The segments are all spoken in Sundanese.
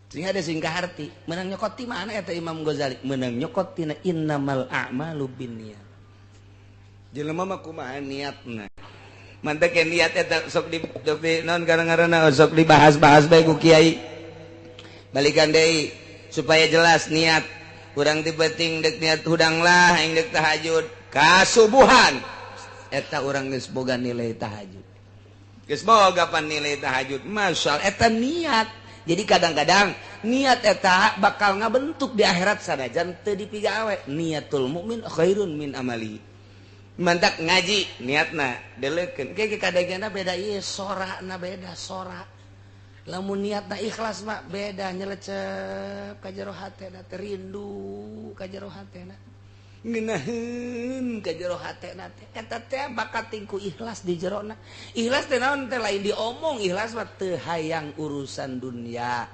Sehingga ada sing kaharti menang nyokot ti mana eta Imam Ghazali menang nyokot tina innamal a'malu binniyat. Jelema mah kumaha niatna. Mantak niat eta sok di naon gara-garana sok dibahas-bahas bae ku kiai. Balikan deui supaya jelas niat. Urang ti penting dek niat hudang lah aing dek tahajud kasubuhan. Eta urang geus boga nilai tahajud. Geus boga pan nilai tahajud. Masyaallah eta niat. Jadi kadang-kadang niat eta bakal ngabentuk di akhirat sanajan teu dipigawe. Niatul mukmin khairun min amali. Mantak ngaji niatna deleukeun. Ke kadangna beda ieu sorana beda sora. Lamun niatna ikhlas mah beda nyelecep ka jero hatena teh rindu ka jero hatena. Ngeunaheun ka jero hatena teh eta teh bakat tingku ikhlas di jerona. Ikhlas teh naon teh lain diomong, ikhlas mah teu hayang urusan dunia.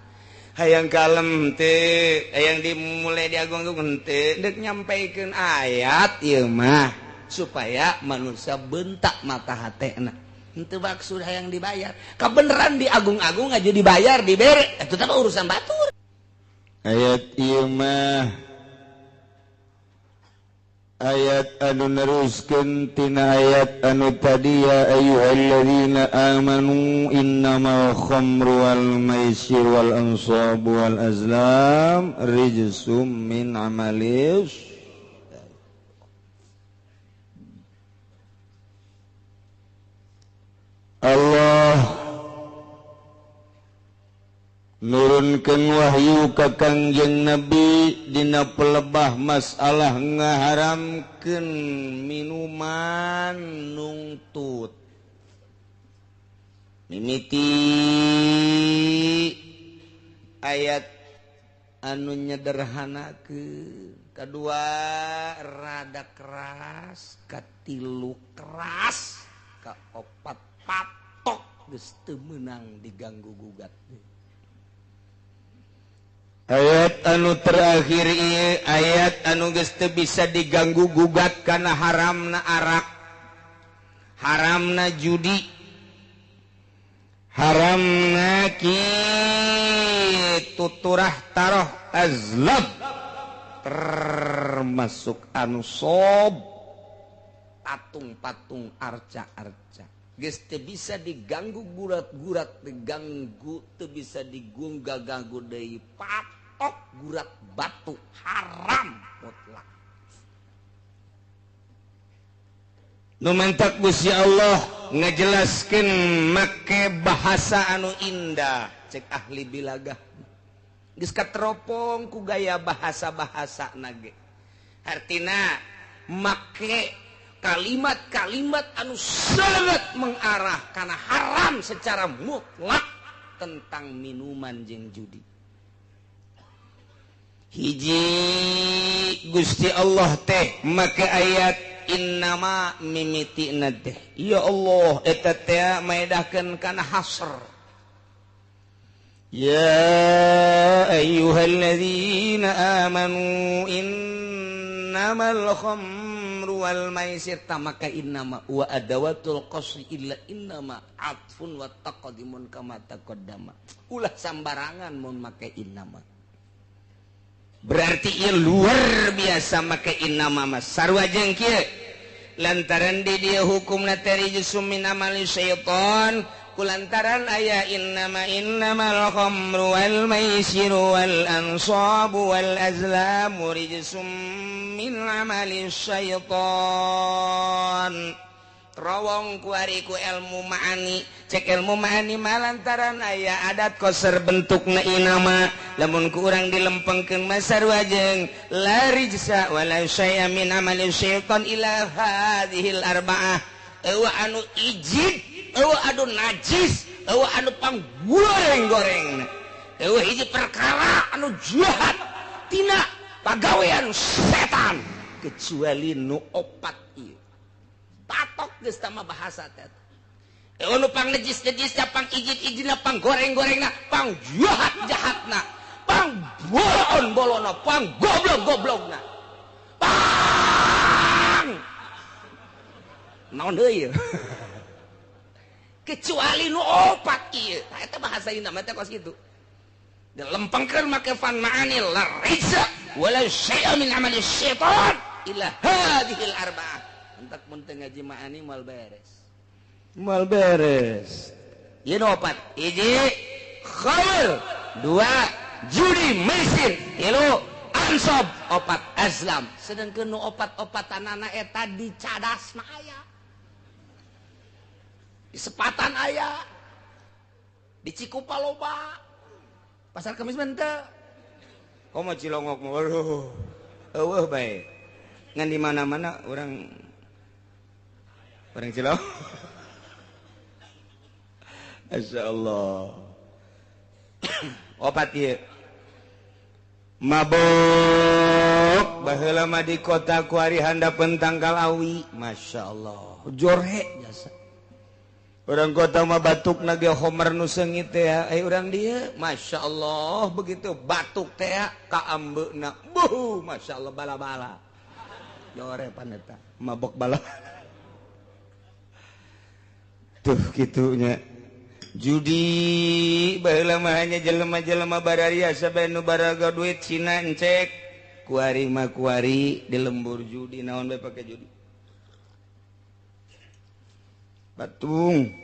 Hayang kalem teh, hayang dimulai diagung-agung teh deuk nyampaikeun ayat ieu mah supaya manusia bentak mata hatena. Henteu maksud hayang dibayar. Kabeneran diagung-agung aja dibayar, dibere, eta teh urusan batur. Ayat ieu mah ayat anu neruskeun tina ayat anu tadi ya ayyuhalladzina amanu innamal khamru wal maisir wal ansabu wal azlam rijsum min amalis. Allah nurunkeun wahyu ka Kangjeng Nabi dina pelebah masalah ngaharamkeun minuman nungtut. Mimiti ayat anu nyederhanakeun, kadua rada keras, katilu keras, kaopat patok geus teu meunang diganggu gugat. Ayat anu terakhir ieu ayat anu geus teu bisa diganggu gugat kana haramna arak, haramna judi, haramna kitu turah taroh azlab, termasuk anu sob patung-patung arca-arca. Geus teu bisa diganggu gurat-gurat, diganggu teu bisa digungga-ganggu deui, patok gurat batu haram mutlak. Nu mantak Gusti Allah ngajelaskeun make bahasa anu indah, cek ahli bilagah. Geus kateropong ku gaya bahasa-bahasa nage. Artina make kalimat-kalimat anu sangat mengarah karena haram secara mutlak tentang minuman jeung judi. Hiji Gusti Allah teh make ayat innama mimitina teh. Ya Allah eta teh maedahkeun kana hasr. Ya ayyuhalladzina amanu innamal khamru wal maisir tamaka innama wa adawatul qasri illa innama atfun wa taqdimun kama taqaddama. Ulah sambarangan mun make innama. Berarti ieu luar biasa make innama mah sarua jeung kieu. Lantaran di dieu hukumna teh rijsum min amali syaitan, kulantaran aya innama innamal khamru wal maisiru wal ansabu wal azlamu rijsum min amali syaitan. Rawong kuari ku ilmu ma'ani, cek ilmu ma'ani malantaran aya adat koser bentukna inama, lamun ku urang dilempengkeun mah sarua jeung la rijsa wala syai'a min amali syaitan ila hadhil arba'ah. Eueuh anu ijid, eueuh anu najis, eueuh anu panggoreng-goreng, eueuh hiji perkara anu jahat tina pagawean setan kecuali nu opat ieu. Patok geus tama bahasa teh. Eueuh nu pang najis-najisna, pang ijid-ijidna, pang goreng-gorengna, pang jahat-jahatna, pang bolon-bolonna, pang goblok-goblokna. Pang naon deui? Kecuali nu opat ieu. Tah eta bahasa inama teh kos kitu. Dilempengkeun make fan ma'ani la rijsa wala syai'a min amali syaitan illa hadhil arba'ah. Entak mun teu ngaji ma'ani moal beres. Moal beres. Ieu nu opat. Hiji khamr, dua judi maisir, tilu ansob, opat azlam. Sedangkeun nu opat-opatanana eta dicadas mah aya. Di Sepatan aya. Di Cikupa loba. Pasar Kemis mah henteu. Komo Cilongok mah aduh. Eueuh bae. Ngan di mana-mana urang Cilongok. Masyaallah. Opat ieu. Mabok baheula mah di kota kuari handapeun tangkal awi. Masyaallah. Jorhe jasa. Orang kota mah batuk nage homer nu seungit teh ya. Urang dieu masyaallah begitu batuk teh ka ambeuna. Buh, masyaallah bala-bala. Jore pan eta mabok bala. Tuh kitunya. Judi baheula mah hanya jelema-jelema bararia sabe nu baraga duit Cina encek. Kuari mah kuari di lembur judi naon bae pake judi. Batung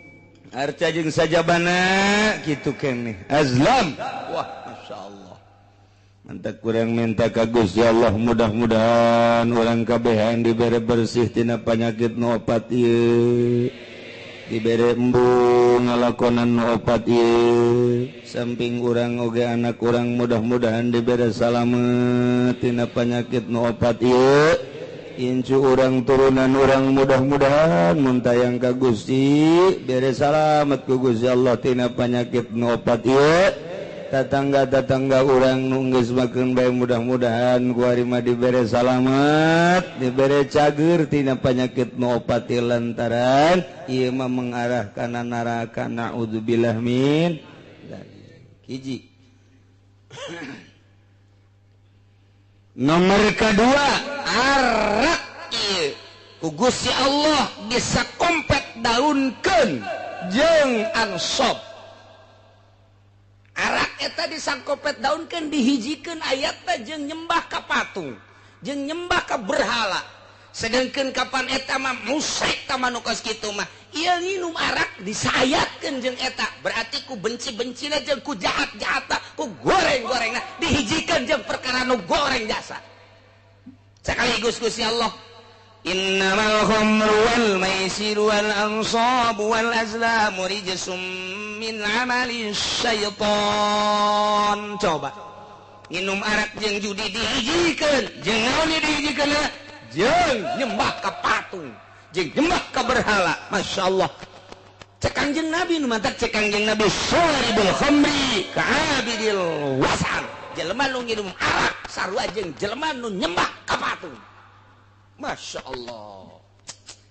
arca jeung sajabana kitu keneh azlam. Wah masyaallah. Mantap kurang minta ka Gusti Allah mudah-mudahan urang kabehan dibere bersih tina panyakit nu opat ieu. Dibere embung ngalakonan nu opat ieu. Samping urang oge anak urang mudah-mudahan dibere salamet tina panyakit nu opat ieu. Incu urang turunan urang mudah-mudahan muntayang ka Gusti bere salamet ku Gusti Allah tina panyakit nu opat ieu. Tatangga-tatangga urang nu geus makeun bae mudah-mudahan ku ari mah dibere salamet, dibere cager tina panyakit nu opat ieu lantaran ieu mah mengarah kana neraka. Naudzubillah min dzalik. Hiji. Nomor kedua arak ieu ku Gusti Allah bisa kompet daunkeun jeung ansob. Arak eta disangkopet daunkeun dihijikeun ayatna jeung nyembah ka patung, jeung nyembah ka berhala. Sedangkeun kapan eta mah musyrik ta mah nu kos kitu mah. Ieu nginum arak disayatkeun jeung eta, berarti ku benci-bencina jeung ku jahat-jahatna, ku goreng-gorengna dihijikeun jeung perkara nu goreng jasa. Sekaligus Gusti Allah innamal khamru wal maisiru wal ansabu wal azlamu rijsum min amali syaitan. Coba nginum arak jeung judi dihijikeun, jeung naon dihijikeun? Jeung nyembah ka patung, jeung nyembah ka berhala. Masyaallah. Cek Kangjeng Nabi nu mantak cek Kangjeng Nabi syaribul khamri ka'abidil wasan. Jelema nu nginum arak sarua jeung jelema nu nyembah ka patung. Masya Allah.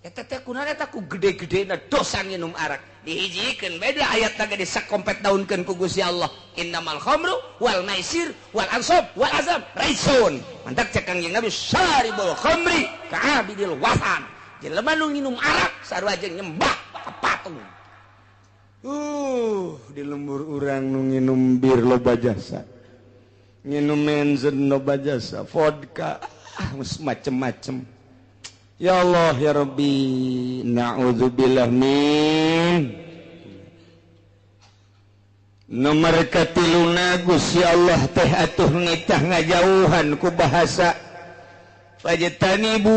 Eta teh kunaon eta ku gede-gedena dosa nginum arak. Dihijikeun beda ayat teh ge disakompet daunkeun ku Gusti Allah. Innamal khamru wal maisir wal ansab wal azam raisun. Mantak cek Kangjeng Nabi syaribul khamri ka'abidil wasan. Jelema nu nginum arak sarua jeung nyembah ka patung. Di lembur urang nu nginum bir loba jasa. Nginum menzen loba jasa, vodka, macem-macem. Ya Allah ya Rabbi, na'udzubillah min. Nomor katiluna Gusti Allah teh atuh nitah ngajauhan ku bahasa fajtanibu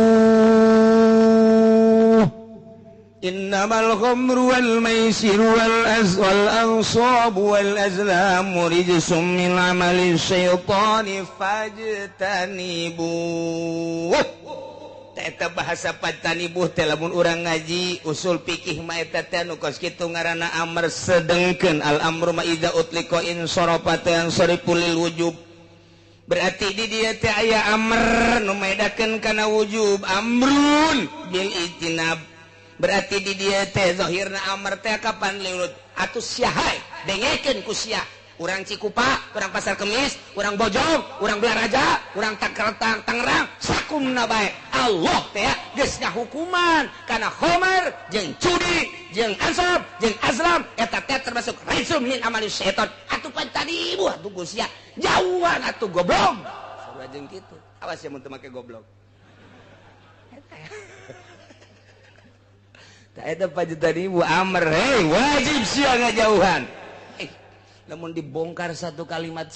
innamal khamru wal maisiru wal ansabu wal azlamu rijsum min amali syaitani fajtanibu. Eta bahasa fajtanibu teh lamun urang ngaji usul fikih mah eta teh nu kos kitu ngaranna amr sedengkeun al amru ma idza utliqa in sarafa teh sarifu lil wujub. Berarti di dieu teh aya amr nu medakeun kana wujub, amrun bil ijtinab. Berarti di dieu teh zahirna amr teh kapan liurut atuh sia hae dengekeun ku sia. Urang Cikupa, urang Pasar Kemis, urang Bojong, urang Belaraja, urang Tangerang, sakumna bae. Allah teh geus ngahukuman kana khamar jeung judi, jeung ansab, jeung azlam, eta teh termasuk rijsum min amali syaitan. Atuh pan tadi Fajtanibu atuh sia jauhan atuh goblok. Sarua jeung kitu. Awas ya mun teu make goblok. Tah eta fajtanibu amr, hei wajib sia ngajauhan. Lamun dibongkar satu kalimat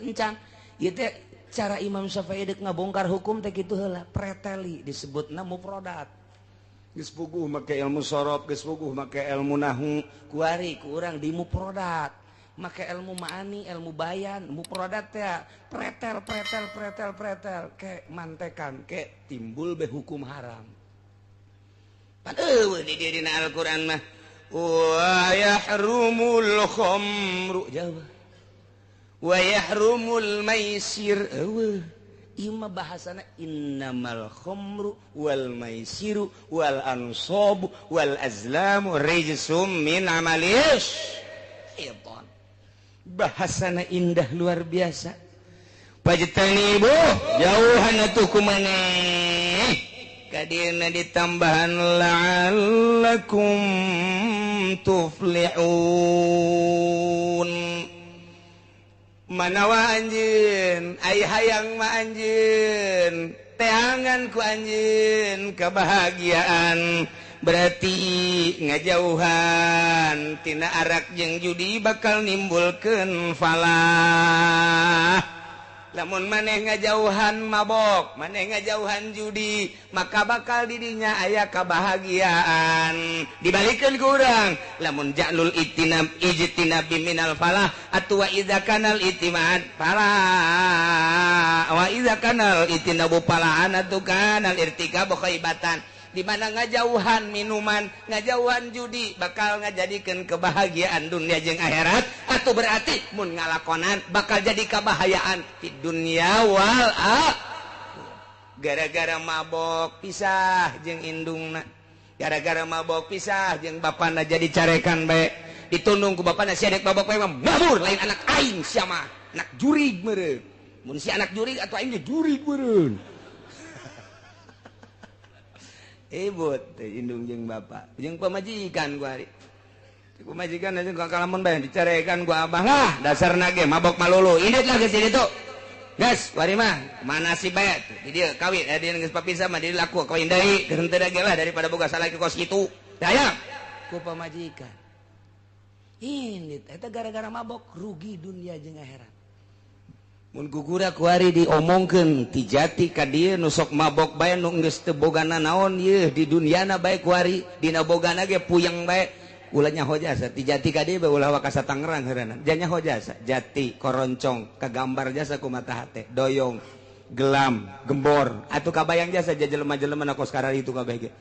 encan. Ieu teh cara Imam Syafi'i deuk ngabongkar hukum teh kitu heula, preteli disebutna mufradat. Geus puguh make ilmu sorof, geus puguh make ilmu nahwu, kuari ku urang di mufradat. Make ilmu ma'ani, ilmu bayan, mufradat teh pretel pretel pretel pretel ke mantekan ke timbul be hukum haram. Pan eueuh di dieu dina Al-Qur'an mah wa yahrumul khamru jauh. Wa yahrumul maisir eueuh. Ieu mah bahasana innamal khamru wal maisiru wal ansabu wal azlamu rijsum min amalis syaitan. Bahasana indah luar biasa. Fajtanibu jauhan atuh kumaneh. Kadieuna ditambahan la'allakum tuflihun. Manawa anjeun ai hayang ma anjeun teangan ku anjeun kebahagiaan berarti ngajauhan tina arak jeung judi bakal nimbulkeun falah. Lamun maneh ngajauhan mabok, maneh ngajauhan judi, maka bakal didinya aya kebahagiaan. Dibalikeun ku urang, lamun ja'lul itinab ijtinabi minal falah atuwa idza kanal itimad falah wa idza kanal itinabu falahan atu kanal irtikabu khaibatan. Di mana ngajauhan minuman, ngajauhan judi bakal ngajadikeun kebahagiaan dunia jeung akhirat, atau berarti mun ngalakonan bakal jadi kebahayaan di dunia wal akhirah. Gara-gara mabok pisah jeung indungna, gara-gara mabok pisah jeung bapana jadi carekan bae, ditundung ku bapana sia dek mabok bae mah mabur lain anak aing sia mah, anak jurig meureun. Mun si anak jurig atuh aing ge jurig meureun. Ibut teh indung jeung bapak jeung pamajikan gua hari pamajikan aja kalamun bae dicarekan gua abah lah dasarna ge mabok malulu indit lah geus ditu geus wari mah mana si bae di dieu kawin dia geus papisah mah di laku kawin deui geus henteu ge lah daripada boga salaki kos kitu daya ku pamajikan indit eta gara-gara mabok rugi dunia jeung akhirat. Mun gugura kuari diomongkeun ti jati ka dieu nu sok mabok bae nu geus teu bogana naon yeuh di dunyana bae kuari dina bogana ge puyeng bae ulah nyaho jasa ti jati ka dieu bae ulah wakasa Tangerang heureunan ja nyaho jasa jati koroncong kagambar jasa ku mata hate doyong gelam gembor atuh kabayang jasa jelema-jelema na kos kararitu kabeh ge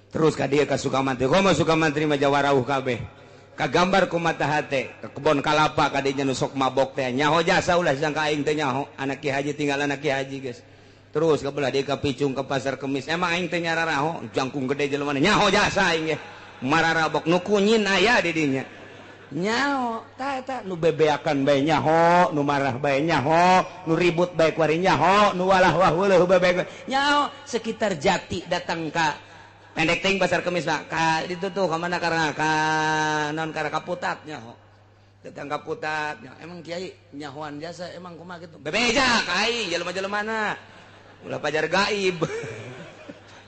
terus ka dieu ka Sukamantri komo Sukamantri mah jawarauh kabeh kagambar ku mata hate ke kebon kalapa kadinya nu sok mabok teh nyaho jasa ulah sangka aing teh nyaho anak ki haji tinggal anak ki haji geus terus ka belah dieu ka Picung ka pasar Kemis emang aing teh nyararaho jangkung gede jelema nyaho jasa aing ge mararabok nu kunyin aya di dinya nyaho tah eta nu bebeakan bae nyaho nu marah bae nyaho nu ribut bae kuari nyaho nu walah wah weuleuh bae nyaho sekitar Jati datang ka pendek ting pasar Kemis mah ka ditu tuh ka mana karena ka non karena kaputat nyaho datang kaputat nyaho emang kiai nyahoan jasa emang kumaha kitu bebeja ka aing jelema-jelemana ulah pajar gaib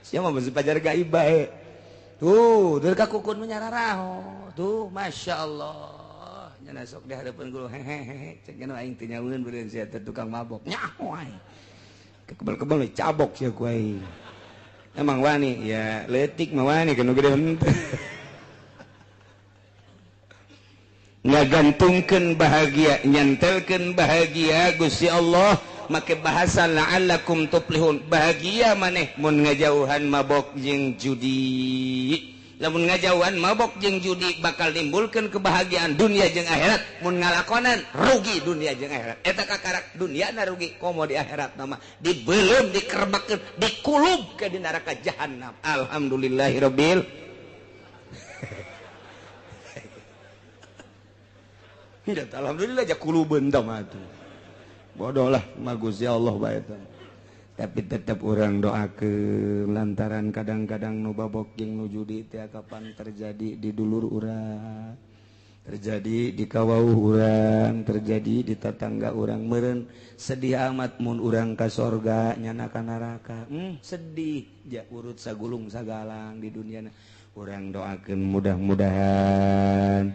sia mah beusi pajar gaib bae tuh deul ka kukun mah nyararaho tuh masyaallah nya sok di hareupeun guru hehehe cek anu aing teh nyaweun beureun sia teh tukang mabok nyaho aing kebel-kebel cabok sia ku aing. Emang wani ya letik mah wani kanu gede henteu. Ngagantungkeun bahagia, nyantelkeun bahagia Gusti Allah make bahasa la'allakum tuflihun. Bahagia maneh mun ngajauhan mabok jeung judi. Lamun ngajauhan mabok jeung judi bakal nimbulkeun kebahagiaan dunia jeung akhirat. Mun ngalakonan rugi dunia jeung akhirat. Eta kakarak dunyana rugi komo di akhirat mah dibeuleum dikerbakkeun dikulub ke di neraka jahanam. Alhamdulillahirabbil alhamdulillah ja kulubeun tah mah atuh. Bodoh lah mah Gusti Allah bae eta. Tapi tetap orang doakeun lantaran kadang-kadang nu babok jeung nu judi teh kapan terjadi di dulur urang. Terjadi di kawauh urang, terjadi di tetangga urang, meureun sedih amat mun urang ka sorga, nyana ka neraka. Sedih ja urut sagulung sagalang di dunia. Urang doakeun mudah-mudahan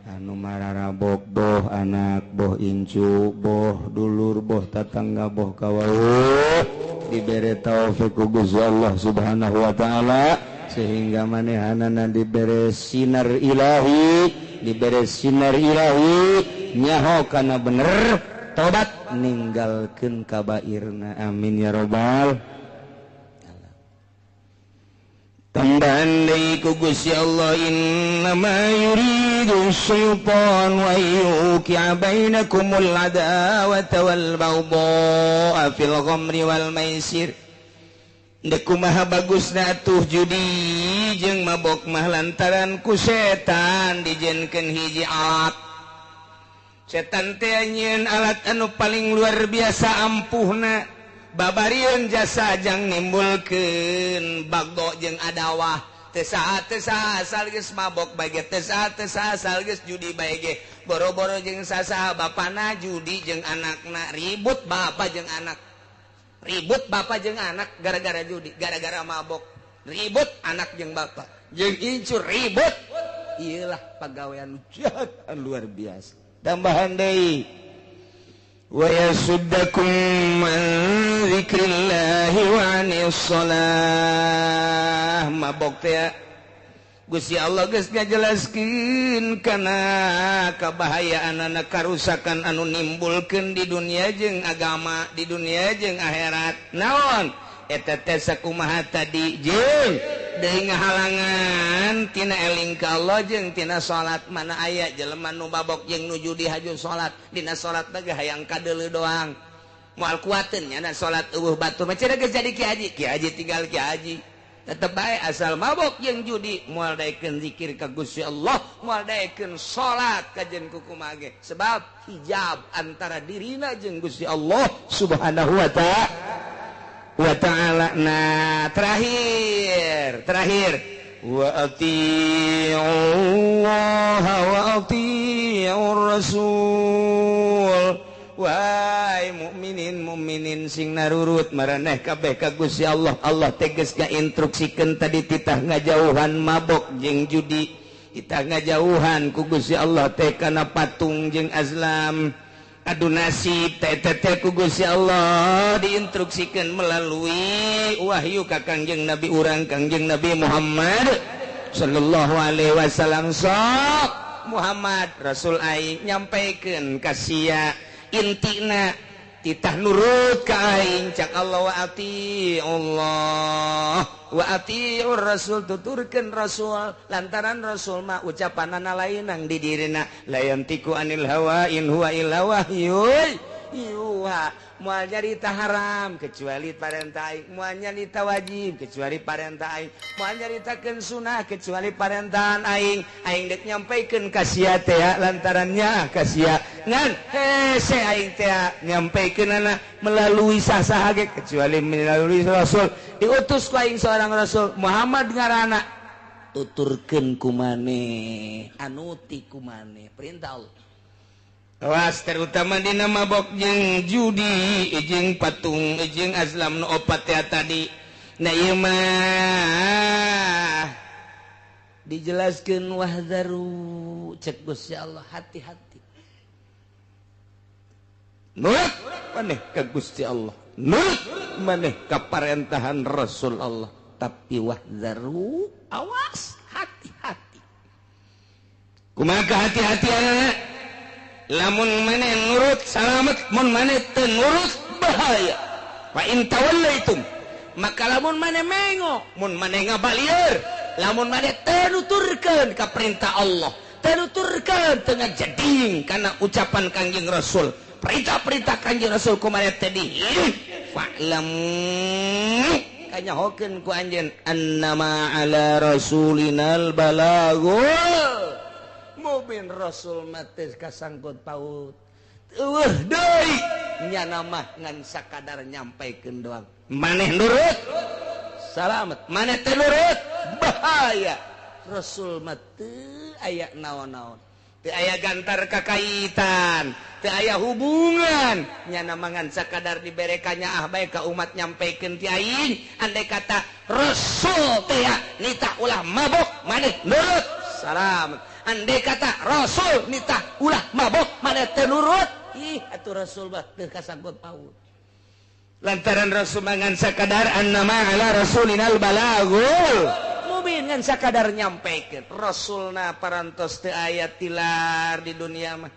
anu mararabok, boh anak, boh incu, boh dulur, boh tetangga, boh kawauh, dibere taufik ku Gusti Allah Subhanahu wa taala sehingga manehanana dibere sinar ilahi, dibere sinar ilahi, nyaho kana bener, tobat, ninggalkeun kabairna. Amin ya robbal. Tambahan deui ku Gusti Allah, innama yuridu syaitan wa yuqi'a bainakumul adawata wal baghdha'a fil khamri wal maisir. Dek kumaha bagusna atuh judi jeung mabok mah lantaran ku setan dijenkeun hiji alat. Setan teh nyieun alat anu paling luar biasa ampuhna, babarieun jasa jang nimbulkeun bagdo jeung adawah. Teu saha teu saha asal geus mabok bae ge, teu saha teu saha asal geus judi bae ge, boro-boro jeung sasaha bapana judi jeung anakna, ribut bapa jeung anak, ribut bapa jeung anak gara-gara judi, gara-gara mabok, ribut anak jeung bapa jeung incu ribut. Iyalah pagawean jahat luar biasa. Tambahan deui, wa yasuddakum an dzikrillahi wa anis shalah. Mabok teh Gusti Allah geus ngajelaskeun kana kabahayaanana, karusakan anu nimbulkeun di dunia jeung agama, di dunia jeung akhirat. Naon eta teh sakumaha tadi jeung deui ngahalangan tina eling ka Allah jeung tina salat. Mana aya jelema nu mabok jeung nu judi haju salat, dina salat teh hayang kadeuleu doang, moal kuateun nya salat eueuh batur mah cenah geus jadi ki haji, ki haji tinggal ki haji. Tetep bae asal mabok jeung judi moal daekeun zikir ka Gusti Allah, moal daekeun salat kajen kukumaha ge, sebab hijab antara dirina jeung Gusti Allah Subhanahu wa ta'ala. Nah, terakhir wa atiiullaha wa atiiur rasul. Wahai mukminin mukminin sing narurut maraneh kabeh ka Gusti Allah. Allah tegas ngainstruksikeun tadi titah ngajauhan mabok jeung judi, titah ngajauhan ku Gusti Allah teh kana patung jeung azlam. Adu nasib teh teh ku Gusti Allah diinstruksikeun melalui wahyu ka Kangjeng Nabi urang, Kangjeng Nabi Muhammad sallallahu alaihi wasallam. Sok Muhammad Rasul aing nyampaikeun ka sia intina titah nurut ka aing, cak Allah wa ati Allah wa atiur rasul, tuturkeun rasul lantaran rasul mah ucapanana lainang di dirina, la yantiku anil hawa in huwa illa wahyun yuha. Moal nyarita haram kecuali parentah aing, moal nyarita wajib kecuali parentah aing, moal nyaritakeun sunah kecuali parentahan aing. Aing dek nyampaikeun ka sia teh lantarannya ka sia ngan hese aing teh nyampaikeunana melalui sah-saha ge kecuali melalui rasul. Diutus ku aing seorang rasul Muhammad ngaranna, tuturkeun ku maneh, anuti ku maneh perintah Allah. Awas terutama dina mabok jeung judi jeung patung jeung azlam nu opat teh tadi. Nah ieu mah dijelaskeun wahzaru, cek Gusti Allah hati-hati. Nurut maneh ka Gusti Allah, nurut maneh ka parentahan Rasul Allah, tapi wahzaru awas hati-hati. Kumaha hati-hatianana? Lamun maneh nurut salamet, mun maneh teu nurut bahaya. Fa in tawallaitum, maka lamun maneh mengo, mun maneh ngabalieur, lamun maneh teu nuturkeun ka perintah Allah, teu nuturkeun teu ngajeding kana ucapan Kangjeng Rasul, perintah-perintah Kangjeng Rasul ku maneh teh dihirup, fa'lam kanyahokeun ku anjeun annama ala rasulinal balagul mubin. Rasul mati kasangkut paut eueuh deui nyana mah ngan sakadar nyampaikeun doang. Maneh nurut salamet, maneh teu nurut bahaya. Rasul mah teu aya naon-naon. Teu aya gantar kakaitan, teu aya hubungan. Nyana mangan sakadar diberekannya ah bae ka umat nyampekeun ti aing. Andai kata Rasul teh nitah ulah mabok maneh nurut. Salam. Andai kata Rasul nitah ulah mabok maneh teu nurut. Ih atuh Rasul bah teu kasangkut paut. Lantaran Rasul mangan sakadar annama ala rasulinal balagul mubin, ngan sakadar nyampaikan. Rasulna parantos teu aya tilar di dunia mah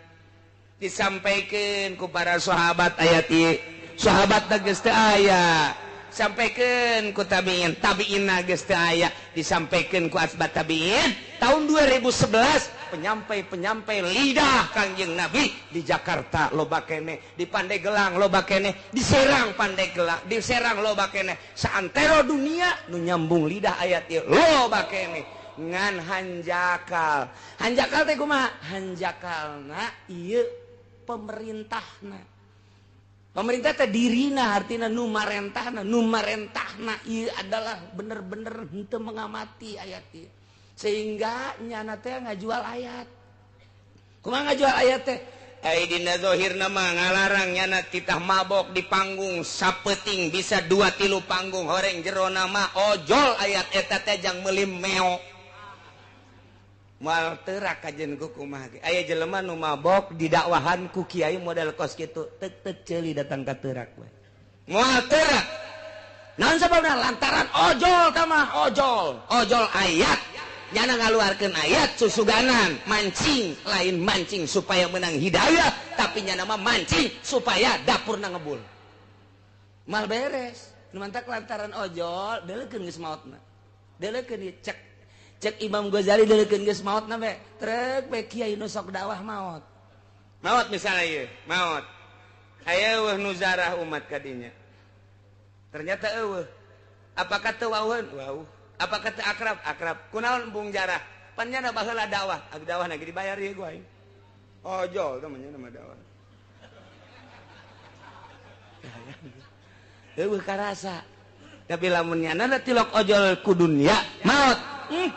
disampaikan ku para sahabat ayat ieu, sahabat geus teu aya, sampaikan ku tabiin, tabiin geus teu aya, disampaikan ku asbat tabiin. Tahun 2011 penyampai-penyampai lidah Kangjeng Nabi di Jakarta loba keneh, di Pandeglang loba keneh, di Serang Pandeglang, di Serang loba keneh, saantero dunia nu nyambung lidah ayat ieu loba keneh. Ngan hanjakal, hanjakal teh kumaha? Hanjakalna ieu pemerintahna. Pemerintah teh dirina artina nu marentahna, nu marentahna ieu adalah bener-bener henteu mengamati ayat ieu. Sehingga nyana teh ngajual ayat. Kumaha ngajual ayat teh? Ai dina zahirna mah ngalarang nyana titah mabok di panggung sapeting bisa 2-3 panggung horeng jerona mah ojol ayat eta teh jang meuli meo. Moal teurak kajen ku kumaha ge. Aya jelema nu mabok didakwahan ku kiai model kos kitu tek-tek ceuli datang ka teurak we. Moal teurak. Naon sababna? Lantaran ojol tamah ojol, ojol ayat. Nyana ngaluarkeun ayat susuganan mancing, lain mancing supaya menang hidayah, tapi nyana mah mancing supaya dapurna ngebul. Mal beres. Nu mantak lantaran ojol deuleukeun geus maotna. Deuleukeun cek cek Imam Ghazali deuleukeun geus maotna we. Trek we kiai nu sok dakwah maot. Maot misalnya ieu, maot. Aya eueuh nu zarah umat kadinya. Ternyata eueuh. Apakah teu wauheun? Wauh. Apa kata akrab? Akrab. Kunaon embung jarah? Pan nyana baheula dakwah. Ag dakwah na ge dibayar ieu gua aing. Ojol teh mah nyana mah dakwah. Eueuh karasa. Tapi lamun nyana tilok ojol ku dunia, maot.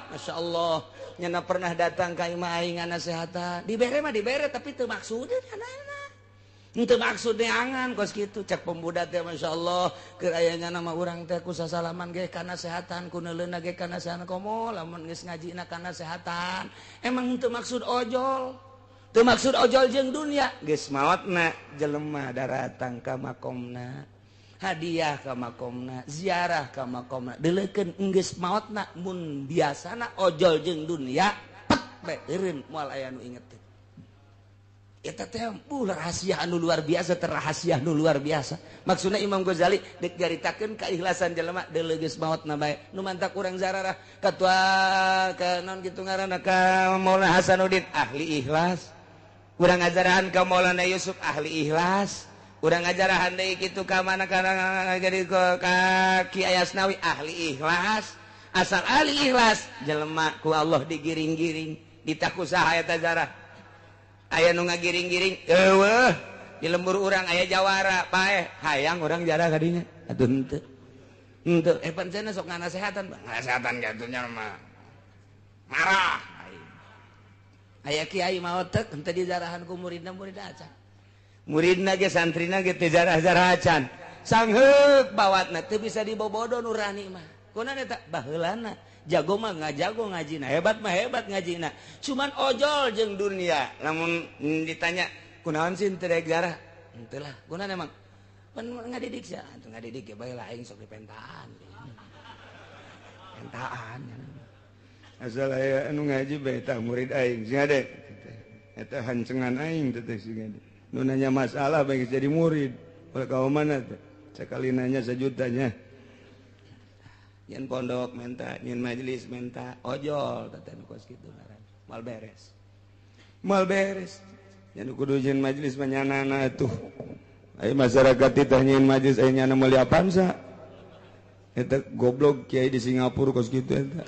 Masyaallah. Nyana pernah datang ka imah aing ngasehatan. Dibere mah dibere tapi teu maksudna nyana. Henteu maksud neangan kos kitu cek pemuda teh masyaallah keur aya nya nama urang teh ku sasalaman ge kana sehatan ku neuleuna ge kana sehatan komo lamun geus ngajina kana sehatan emang henteu maksud ojol teu maksud ojol jeung dunia geus maotna jelema daratang ka makomna hadiah ka makomna ziarah ka makomna deuleukeun geus maotna mun biasana ojol jeung dunia pek bae eureun moal aya nu inget. Eta teh rahasia anu luar biasa, terrahasia anu luar biasa. Maksudna Imam Ghazali dek nyaritakeun keikhlasan jelema deuleu geus maotna bae. Nu mantak urang zararah katua ka naon kitu ngaranna ka Maulana Hasanuddin ahli ikhlas. Urang ngajarahan ka Maulana Yusuf ahli ikhlas. Urang ngajarahan deui kitu ka mana kana jadi ka Ki Ayasnawi ahli ikhlas. Asal ahli ikhlas jelema ku Allah digiring-giring ditaku saha eta zarah. Aya nu ngagiring-giring eueuh di lembur urang aya jawara paeh hayang urang jarah kadinya atuh henteu henteu pancen sok nganasehatan nganasehatan kitu nya mah marah aya kiai maot teh henteu dijarahan ku muridna muridna acan muridna ge santrina ge teu jarah-jarah acan sangheuk bawatna teu bisa dibobodo nurani mah kunaon eta baheulana jago mah ngajago ngajina hebat mah hebat ngajina cuman ojol jeung dunia lamun ditanya kunaon sih teu daek jarah henteu lah kunaon emang pan ngadidik sia atuh ngadidik ge bae lah aing sok dipentaan pentaan asal aya anu ngaji bae tah murid aing sing ade eta hancengan aing teh sing ade nu nanya masalah bae jadi murid ulah ka mana teh sakali nanya sejutanya nyen pondok menta, nyen majelis menta, ojol teh nu kos kitu ngaran. Moal beres. Moal beres. Nya nu kudu nyen majelis mah nyanana atuh. Aya masyarakat teh nyen majelis aya nyana meuli Avanza. Eta goblok kiai di Singapura kos kitu eta.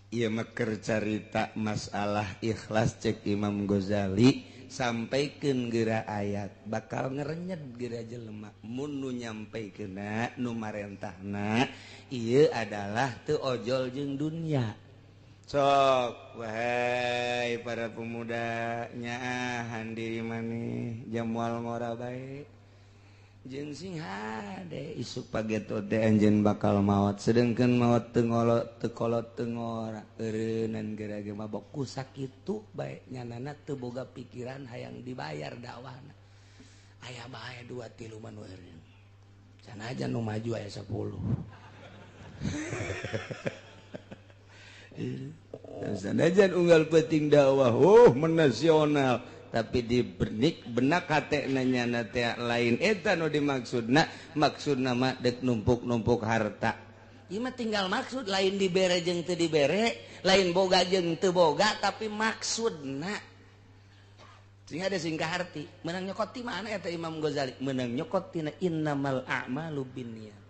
Ieu mah keur carita masalah ikhlas cek Imam Ghazali sampaikeun geura ayat bakal ngerenyet geura jelema mun nu nyampaikeunna nu marentahna ieu adalah teu ojol jeung dunya. Sok wahai para pemuda nyaahan diri maneh jamual ngora bae jeung sing hade isuk pageto teh anjeun bakal maot sedengkeun maot teu ngolot teu kolot teu ngora eureunnan geura ge mabok ku sakitu bae nyanana teu boga pikiran hayang dibayar dakwahna aya bae 2 3 mah nu eureun sanajan nu maju aya 10. Sanajan unggal penting dakwah oh menasional tapi di benik benak hate nanya teh lain eta nu dimaksudna maksudna mah dek numpuk-numpuk harta. Ieu mah tinggal maksud lain dibere jeung teu dibere, lain boga jeung teu boga tapi maksudna. Sing ada sing kaharti, meunang nyokot ti mana eta Imam Ghazali? Meunang nyokot tina innamal a'malu binniyat.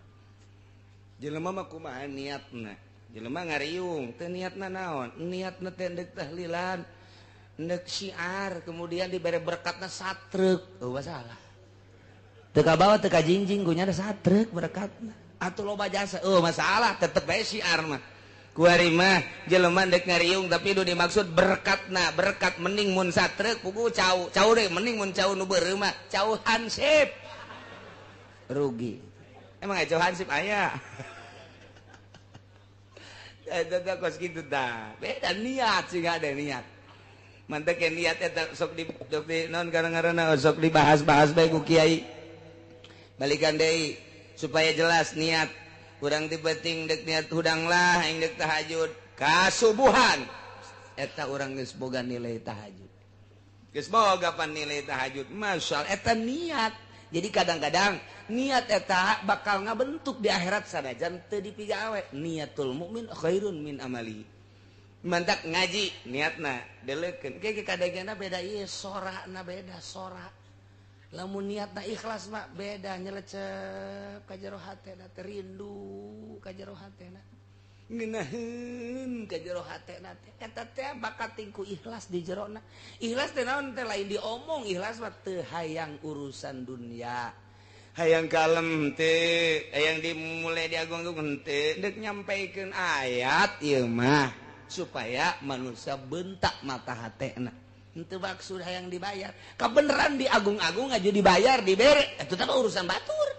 Jelema mah kumaha niatna? Jelema ngariung teu niatna naon? Niatna teh deuk tahlilan, ndek syiar kemudian diberi berkatna satrek oh masalah teu kabawa teu kajingjing ku nya satrek berkatna atuh loba jasa oh masalah tetep bae syiar mah kuari mah jelema ndek ngariung tapi nu dimaksud berkatna berkat mending mun satrek pugu cau cau deui mending mun cau nu beureum mah cau hansip rugi emang cau hansip aya eta teh kos kitu tah beda niat sih ada niat mantek niat eta sok di non karena sok dibahas-bahas bae ku kiai balikan deui supaya jelas niat urang ti penting dek niat hudang lah aing dek tahajud kasubuhan eta urang geus boga nilai tahajud geus boga pan nilai tahajud masyaallah eta niat. Jadi kadang-kadang niat eta bakal ngabentuk di akhirat sanajan teu dipigawe. Niatul mukmin khairun min amali. Mantak ngaji niatna deleukeun ke kadegena beda ieu sorana beda sora lamun niatna ikhlas mah beda nyelecep ka jero hatena teh rindu ka jero hatena ngeunaheun ka jero hatena teh eta teh bakat ku ikhlas di jerona. Ikhlas teh naon teh lain diomong ikhlas mah teu hayang urusan dunia hayang kalem teh hayang dimulai diagung-agung teh deuk nyampaikeun ayat ieu mah supaya manusia bentak mata hatena henteu maksud hayang dibayar kabeneran diagung-agung aja dibayar dibere eta teh urusan batur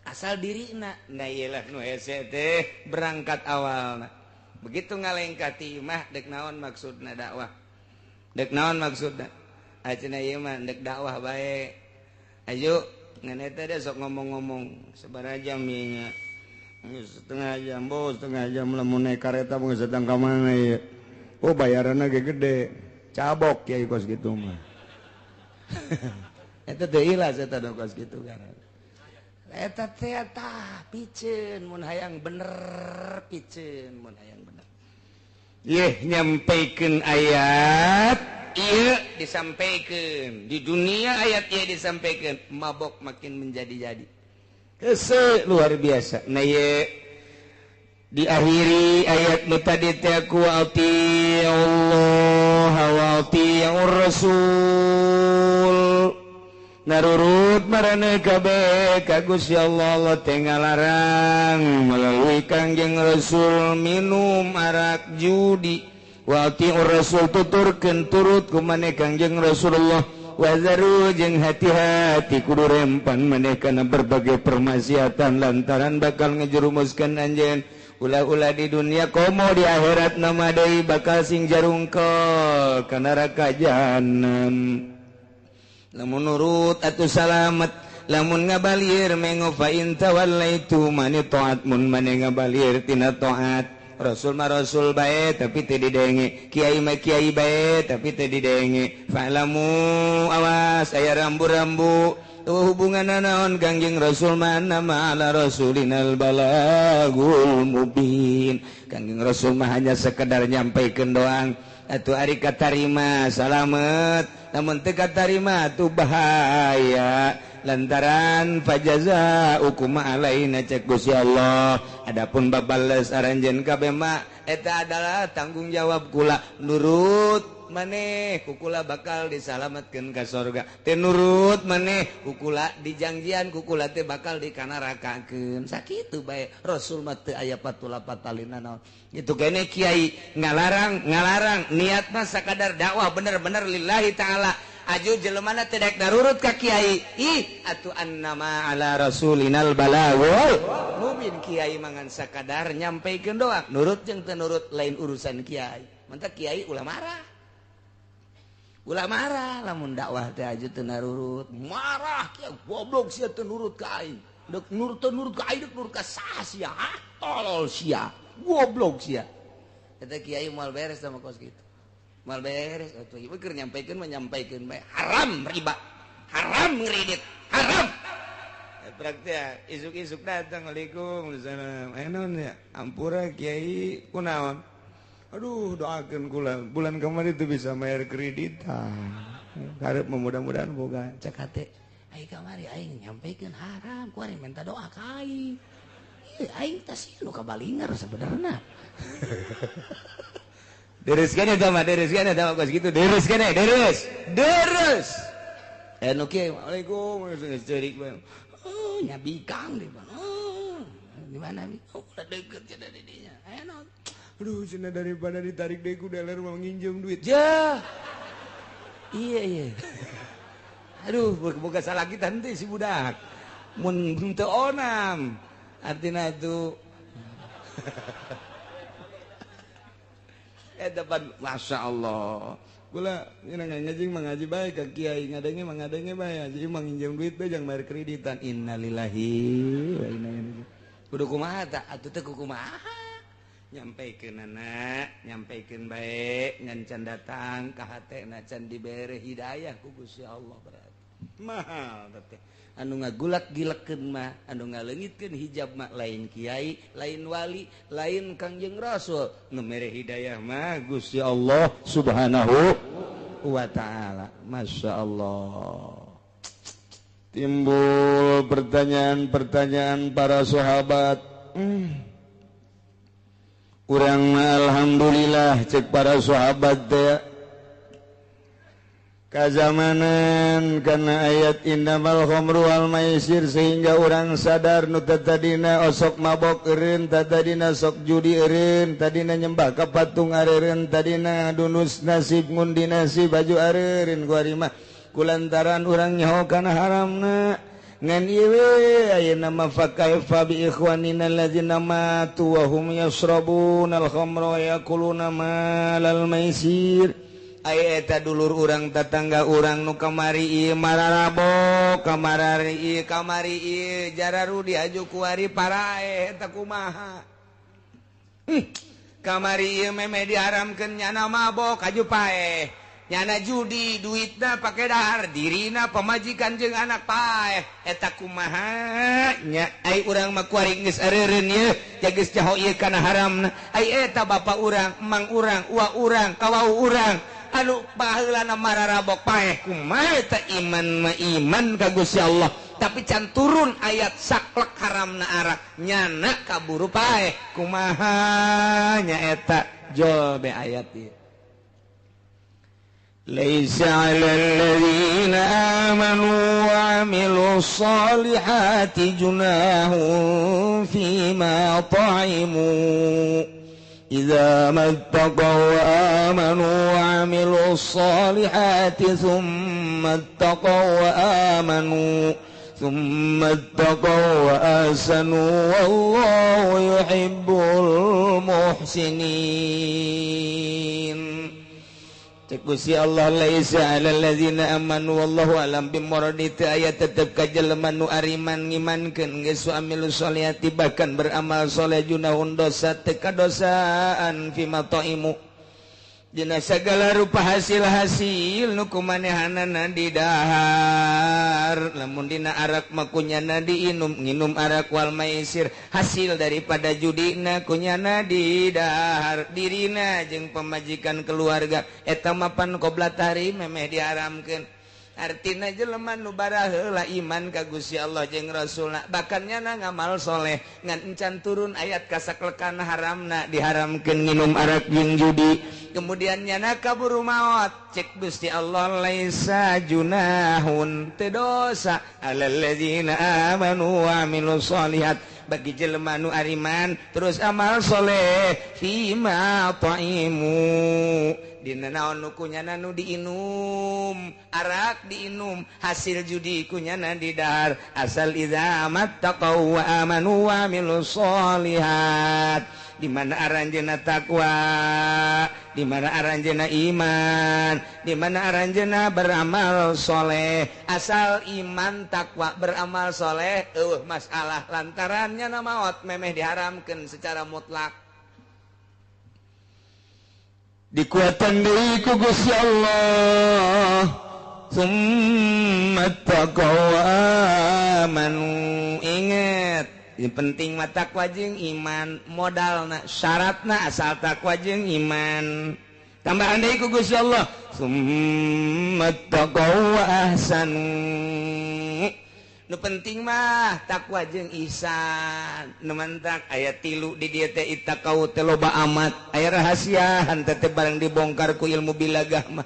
asal dirina. Nah ieu lah nu hese teh berangkat awalna begitu ngalengkah ti imah dek naon maksudna dakwah dek naon maksudna acenah ieu mah dek dakwah bae ayo ngan eta teh sok ngomong-ngomong sabaraha jam ieu nya setengah jam bos setengah jam lamun naik kareta mah sedang ka mana ieu oh bayaranna ge gede cabok kiai kos kitu mah eta teh ikhlas eta kos kitu kan eta teh tah piceun mun hayang bener piceun mun hayang bener yeuh nyampaikeun ayat ieu disampaikeun di dunia ayat ieu disampaikeun mabok makin menjadi-jadi hese luar biasa. Nah ye diakhiri ayat nu tadi teh ku Allah wa atiur rasul narurut marane kabeh ka Gusti Allah Allah teh ngalarang melalui Kangjeng Rasul minum arak judi wa atiur rasul tuturkeun turut ku maneh Kangjeng Rasulullah wazaru jeung hati-hati kudu rempan maneh kana berbagai permaksiatan lantaran bakal ngejerumuskeun anjeun ulah-ulah di dunia komo di akhirat nama deui bakal sing jarungkol ka neraka jahanam. Lamun nurut atuh salamet lamun ngabalir mengo fa in tawallaitu mani taat mun mane ngabalir tina taat Rasul mah rasul bae tapi teu didenge, kiai mah kiai bae tapi teu didenge. Fa'lamu awas aya rambu-rambu tuh hubunganna naon Kangjeng Rasul mah nama ala rasulinal balagul mubin. Kangjeng Rasul mah hanya sekedar nyampaikeun doang. Atuh ari katarima salamet, lamun teu katarima atuh bahaya. Lantaran fajaza ukuma alaina cek Gusti Allah. Adapun babales aranjeun kabeh mah eta adalah tanggung jawab kula. Nurut maneh kukula bakal disalamatkeun ka sorga. Teu nurut maneh kukula dijangjian kukula teh bakal dikanarakakeun. Sakitu bae Rasul mah teu aya patula patalina naon. Itu kene kiai ngalarang ngalarang niatna sakadar dakwah bener-bener lillahi ta'ala. Aju jelemana teh daek narurut ka kiai. Ih atuh annama ala rasulinal balagul mubin. Kiai mangan sakadar nyampaikan doang. Nurut jeung teu nurut lain urusan kiai. Mantak kiai ulah marah. Ulah marah lamun dakwah teh aju teu narurut. Marah kiai goblok sia teu nurut ka aing. Deuk nurut teu nurut ka aing deuk nurut ka saha sia? Ah tolol sia. Goblok sia. Eta kiai moal beres sama kos kitu. Mal beres atuh ieu keur nyampaikeun mah nyampaikeun bae haram riba, haram ngredit, haram. Praktek isuk-isuk datang waalaikumsalam. Eh naon ya? Ampura kiai kunaon? Aduh doakeun kula bulan kemarin teu bisa bayar kreditan. Karep mudah-mudahan boga cek hate. Ai kamari aing nyampaikeun haram, ku aing minta doa ka aing. Ieu aing teh sieun nu kabalingar sebenarna. Deres kene tama, deres kene tama kos gitu, deres kene, deres, deres. Eh nu kieu, waalaikum, geus ceurik bae. Oh, nya bikang di mana? Oh, di mana? Oh, udah deket cenah di dinya. Eh naon? Aduh, cenah daripada ditarik deui ku dealer mau nginjem duit. Jah. Iya, iya. Aduh, boga salah kita henteu si budak. Mun teu onam. Artina tuh depan Masya Allah gula ngaji mengaji baik ke kiai ngadenge mengadenge bae aja menginjem duit bae jangan bayar kreditan. Innalillahi wa inna ilaihi. Kudu kumaha ta atuh teh kumaha nyampaikeun anak nyampaikeun bae ngan can datang ka hatena can dibere hidayah ku Gusti Allah. Berarti mahal teh anu ngagulak gilekeun mah anu ngaleungitkeun hijab mah lain kiai lain wali lain Kangjeng Rasul, nu mere hidayah mah Gusti Allah Subhanahu wa ta'ala. Masya Allah. Timbul pertanyaan-pertanyaan para sahabat. Urang alhamdulillah cek para sahabat teh kazamanan karena ayat innamal khamru wal maisir sehingga orang sadar nu tadina osok mabok eureun, tadina sok judi eureun, tadina nyembah ka patung areureun, tadina dunus nasib ngundi nasib baju areureun ku ari mah kulantaran urang nyaho kana haramna. Ngan ieu we ayeuna mah fa kaifa bi ikhwanina allazina matu wa hum yashrabuna al khamra wa yakuluna malal maisir. Aya eta dulur urang tetangga urang nu kamari ieu mararabo kamarari ieu kamari ieu jararudi aju kuari parae eta kumaha. Kamari ieu meme diharamkeun nyana mabok aju paeh, nyana judi duitna pake dahar dirina pamajikan jeung anak paeh eta kumaha nya. Ai urang mah kuari geus areureun ieu geus caho ieu kana haramna. Ai eta bapa urang, emang urang, uwa urang, kawau urang anu baheulana mararabok paeh kumaha eta iman mah iman ka Gusti Allah tapi can turun ayat saklek haramna arak nyana kaburu paeh kumaha nya eta jol be ayat ieu. Laisa 'alal ladzina amanu wa 'amilus solihati junahun fima ta'imu إذا ما اتقوا وآمنوا وعملوا الصالحات ثم اتقوا وآمنوا ثم اتقوا وأحسنوا والله يحب المحسنين. Cek Gusti Allah laisa 'alal ladzina amanu wallahu alam bimuradi ayat tetep ka jelema nu ariman ngimankeun geus amilu sholihati bahkan beramal soleh junahun dosa teu kadosaan fima taimu dina sagala rupa hasil-hasil nu kumanehanana didahar lamun dina arak mah kunyana diinum nginum arak wal maisir hasil daripada judina kunyana didahar dirina jeung pamajikan keluarga eta mapan qobla tahrim memeh diharamkeun. Artina jelema nu baraheula iman ka Gusti Allah jeung Rasulna, bahkan nyana ngamal soleh ngan encan turun ayat kasaklekan haramna diharamkeun nginum arak jeung judi. Kemudian nyana kaburu maot, cek Gusti Allah laisa junahun teu dosa alal ladzina amanu wa amilus solihat bagi jelema nu ariman terus amal soleh fima ta'imu dina naon nu kunyana nu diinum, arak diinum, hasil judi kunyana didahar, asal idza mattaqau wa amanu wa amilus solihat. Di mana aranjeuna takwa, di mana aranjeuna iman, di mana aranjeuna beramal soleh. Asal iman takwa beramal soleh eueuh masalah lantarannya na maot memeh diharamkeun secara mutlak. Dikuatan deui ku Gusti Allah, summa taqaw amanu. Inget, yang penting mah takwa jeung iman, modalna syaratna asal takwa jeung iman. Tambahan deui ku Gusti Allah, summa taqaw wa ahsanu. Nu penting mah takwa jeung ihsan. Nu mantak aya tilu di dieu teh ittaqau teh loba amat, aya rahasiaan teh barang dibongkar ku ilmu bilagah mah.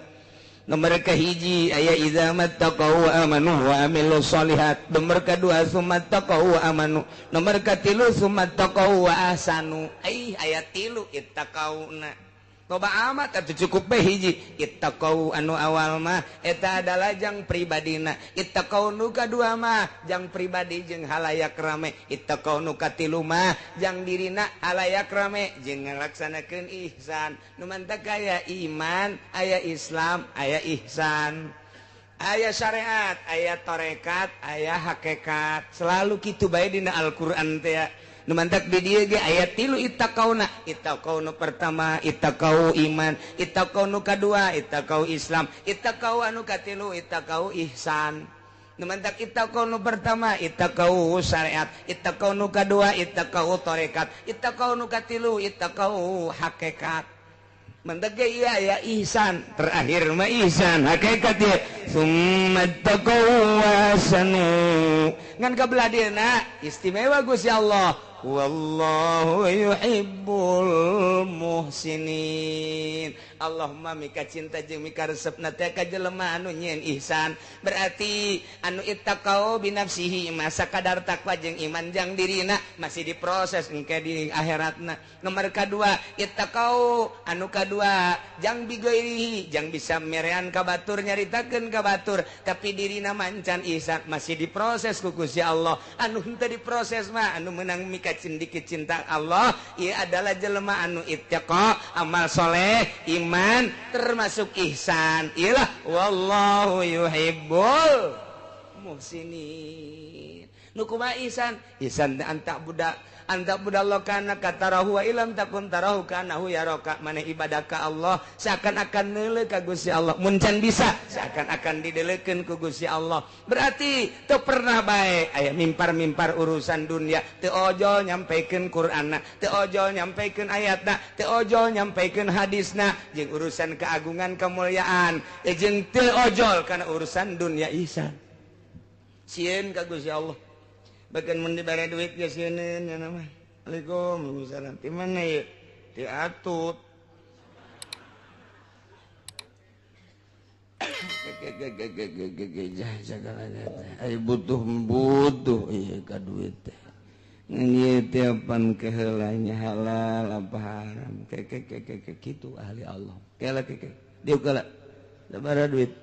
Nomor kahiji aya idza mattaqau wa amanu wa amilus solihat. Nomor kadua summa taqau wa amanu. Nomor katilu summa taqau wa ahsanu. Ai aya tilu ittaqauna. Loba amat atuh cukup bae hiji ittaqau anu awal mah eta adalah jang pribadina. Ittaqau nu kadua mah jang pribadi jeung halayak rame. Ittaqau nu katilu mah jang dirina halayak rame jeung ngalaksanakeun ihsan. Nu mantak aya iman, aya Islam, aya ihsan, aya syariat, aya tarekat, aya hakikat. Selalu kitu bae dina Al-Qur'an teh. Nu mantak di dieu ge aya tilu ittaqauna. Ittaqau nu pertama ittaqau iman, ittaqau nu kadua ittaqau Islam, ittaqau anu katilu ittaqau ihsan. Nu mantak ittaqau nu pertama ittaqau syariat, ittaqau nu kadua ittaqau tarekat, ittaqau nu katilu ittaqau hakikat. Mantak ge ieu aya ihsan, terakhir mah ihsan hakikat ieu summa taqau wasanu. Ngan kabelah dieuna istimewa Gusti Allah. Wallahu yuhibbul muhsinin. Allahumma mika cinta jeung mika resepna teh ka jelema anu nyieun ihsan. Berarti anu ittaqau binafsihi masa kadar takwa jeung iman jang dirina masih diproses engke di akhiratna. Nomor kadua ittaqau anu kadua jang bigoirihi jang bisa merean ka batur nyaritakeun ka batur tapi dirina mancan ihsan masih diproses ku Gusti Allah. Anu henteu diproses mah anu meunang mika cindiki cinta Allah ieu adalah jelema anu ittaqa amal soleh iman termasuk ihsan. Iyalah wallahu yuhibbul muhsinin. Nu kumaha ihsan? Ihsan anta budak anta budallah kana katarahu wa ilam takun tarahu kanahu yaraka. Maneh ibadah ka Allah seakan-akan neuleuh ka Gusti Allah. Mun can bisa seakan-akan dideleukeun ku Gusti Allah. Berarti teu pernah bae aya mimpar-mimpar urusan dunia, teu ojol nyampaikan Qur'anna, teu ojol nyampaikan ayatna, teu ojol nyampaikan hadisna jeung urusan keagungan kemuliaan, jeung teu ojol kana urusan dunia ihsan. Sieun ka Gusti Allah. Bahkan mun dibere duit ge sieun nya mah. Assalamualaikum, waalaikumsalam. Di mana ieu? Di Atut. Ai butuh ieu ka duit teh. Ngan ieu teh pan keheulanya halal apa haram. Ke kitu ahli Allah. Kela ke. Dieu kala. Sabaraha duit?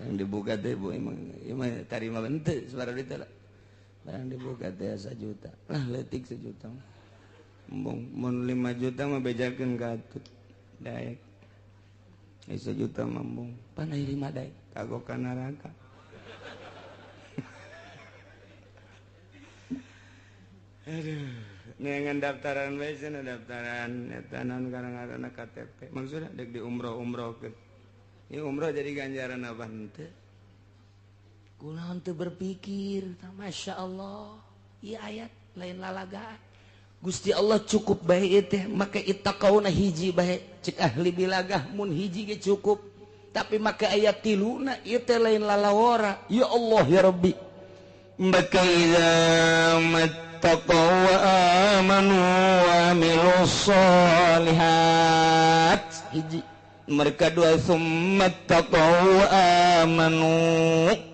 Yang dibuka teh bu emang emang tarima henteu sabaraha duit teh lah. Barang dibuka teh 1 juta. Lah leutik 1 juta. Embung mun 5 juta mah bejakeun ka Atut. Daek. 1 juta mah embung. Pan aya 5 daek kagok ka neraka. Aduh, neangan daftaran bae cenah daftaran eta naon ngaranna KTP. Maksudna deuk di umroh-umrohkeun. Ini umroh jadi ganjaran apa henteu? Kunaon teu berpikir, Masya Allah, ieu ayat lain lalagaan. Gusti Allah cukup bae teh make ittaqauna hiji bae cek ahli bilagah mun hiji ge cukup tapi make ayat tiluna ieu teh lain lalawara. Ya Allah ya Rabbi maka idza mattaqaw wa amanu wa amilus solihat hiji mereka dua summa taqaw wa amanu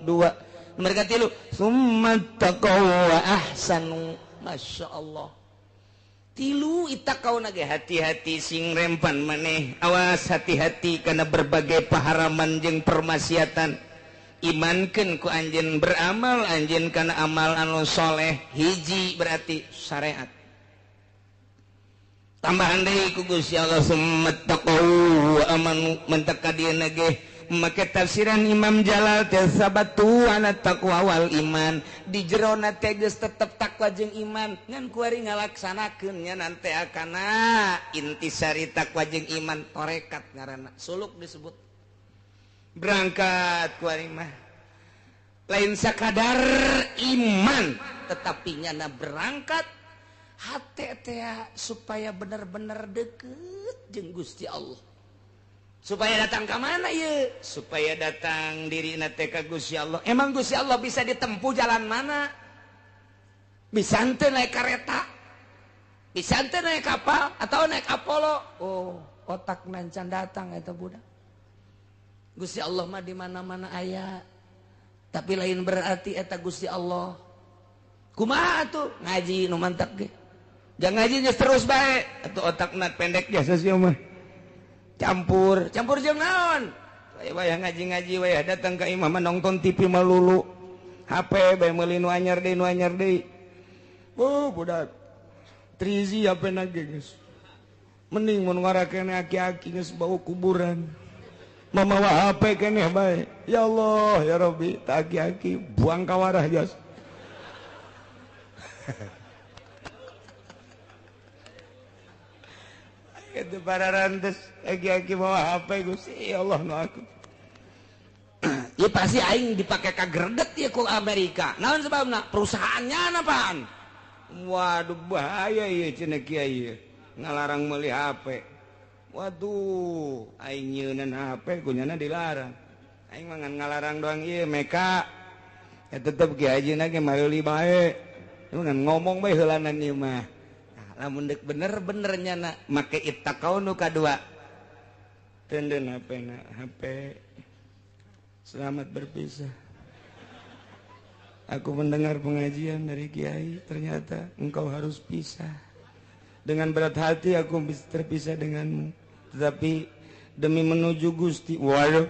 dua mereka tilu summa taqaw wa ahsanu. Masya Allah tilu ittaqauna ge hati-hati sing rempan maneh awas hati-hati karena berbagai paharaman jeung permaksiatan imankeun ku anjeun beramal anjeun kana amal anu soleh hiji berarti syariat tambahan deui ku Gusti Allah summa taqaw wa amanu mentaka dieuna ge make tafsiran Imam Jalal teh sabatu ana taqwa wal iman di jerona teh geus tetep takwa jeung iman ngan kuari ngalaksanakeun nya nanti akana intisari takwa jeung iman tarekat ngaranna suluk disebut berangkat kuari mah lain sakadar iman tetapi nyana berangkat hate teh supaya bener-bener deket jeung Gusti Allah supaya datang ke mana ya supaya datang diri teh ka Gusti Allah. Emang Gusti Allah bisa ditempuh jalan mana? Bisa henteu naik kereta, bisa henteu naik kapal atau naik Apollo. Oh, otak nancan datang eta budak. Gusti Allah mah di mana-mana aya. Tapi lain berarti eta Gusti Allah. Kumaha atuh ngaji nu mantap ge. Jangan ngaji geus terus bae atuh otakna pendek biasa sih mah. Campur, campur jeung naon? Wayah ngaji-ngaji wayah datang ka imah mah nonton TV melulu. HP bae meuli nu anyar deui nu anyar deui. Oh, budak. Trizi HP na ge geus. Mending mun ngarakene aki-aki geus bau kuburan. Mamawa HP keneh bae. Ya Allah, ya Rabbi, tak aki-aki buang ka warah jas. Itu para rantes aki-aki bawa HP Gusti ya Allah nu aku. Ya pasti aing dipake ka greget ya ku Amerika. Naon sebabna? Perusahaannya apaan? Waduh bahaya ieu cenah kiai ngalarang meuli HP. Waduh, aing nyeunan HP kunyana dilarang. Aing mah ngan ngalarang doang ieu meka. Ya tetep kiai hajina ge meuli bae. Ngan ngomong bae heulanan ieu mah. Lamun dek bener-bener nyana make ittaqau nu kadua tenden HP na HP selamat berpisah. Aku mendengar pengajian dari kiai ternyata engkau harus pisah. Dengan berat hati aku terpisah denganmu, tetapi demi menuju Gusti waduh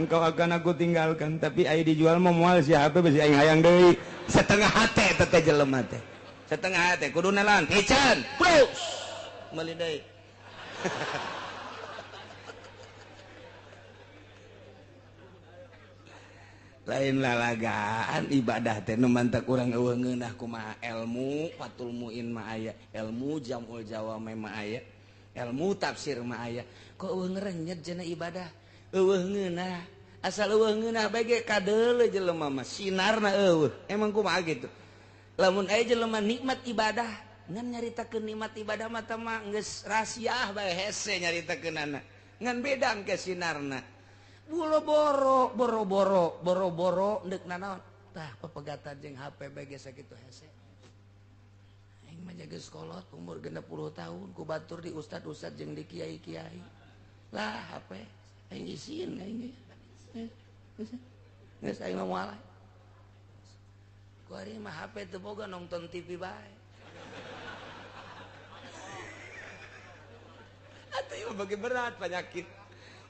engkau akan aku tinggalkan. Tapi ai dijual mah moal si HP besi aing hayang deui setengah hate teh jelema teh setengah hati kudu nalan pican plus meuli deui. Lain lalagaan ibadah teh nu mantak urang eueuh ngeunah kumaha ilmu fatul muin mah aya ilmu jamul jawame mah aya ilmu tafsir mah aya kok eueuh ngerenyet cenah ibadah eueuh ngeunah asal eueuh ngeunah bae ge kadeuleu jelema mah sinarna eueuh emang kumaha gitu. Lamun aya jelema nikmat ibadah ngan nyaritakeun nikmat ibadah mah teh mah geus rahasiah bae hese nyaritakeunana ngan beda engke sinarna bulo boro boro boro boro boro deuk nanaon tah pepegatan jeung HP bae geus sakitu hese. Aing mah geus kolot umur 60 tahun ku batur di ustad-ustad jeung di kiai-kiai lah HP aing isin aing geus aing mah moal. Kuari mah HP teu boga nonton TV bae. Atuh ieu bagi berat penyakit.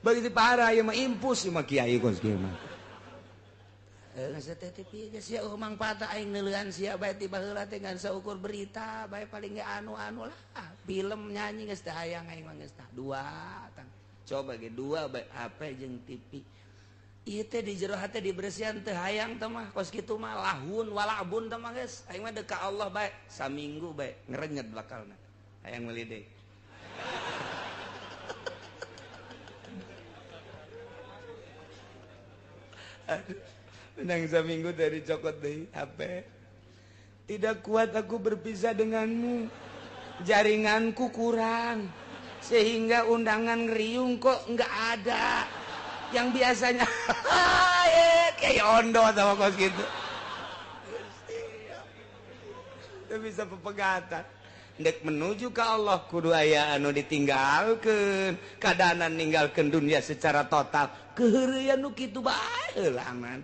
Bagi parah ieu mah impus ieu mah kiai kos kieu mah. Geus teh TV geus sia eueuh mangfaat aing neuleuan sia bae ti baheula teh ngan saukur berita bae paling ge anu-anu lah. Film nyanyi geus teh hayang aing mah geus tah dua tang. Coba ge dua bae HP jeung TV. Ieu teh di jero hate dibersihan teh hayang teh mah kos kitu mah lahun walabun teh mah geus aing mah deuk ka Allah bae saminggu bae ngerenyet bakalna hayang meuli deui. Aduh, menang saminggu dari cokot deui HP. Tidak kuat aku berpisah denganmu. Jaringanku kurang sehingga undangan ngeriung kok nggak ada. Yang biasanya kayak ondo sama kos gitu. Itu bisa pepegatan. Ndek menuju ke Allah kudu aya anu ditinggalkeun, kadanan ninggalkeun dunia secara total. Keheureuyan nu kitu bae heulangan.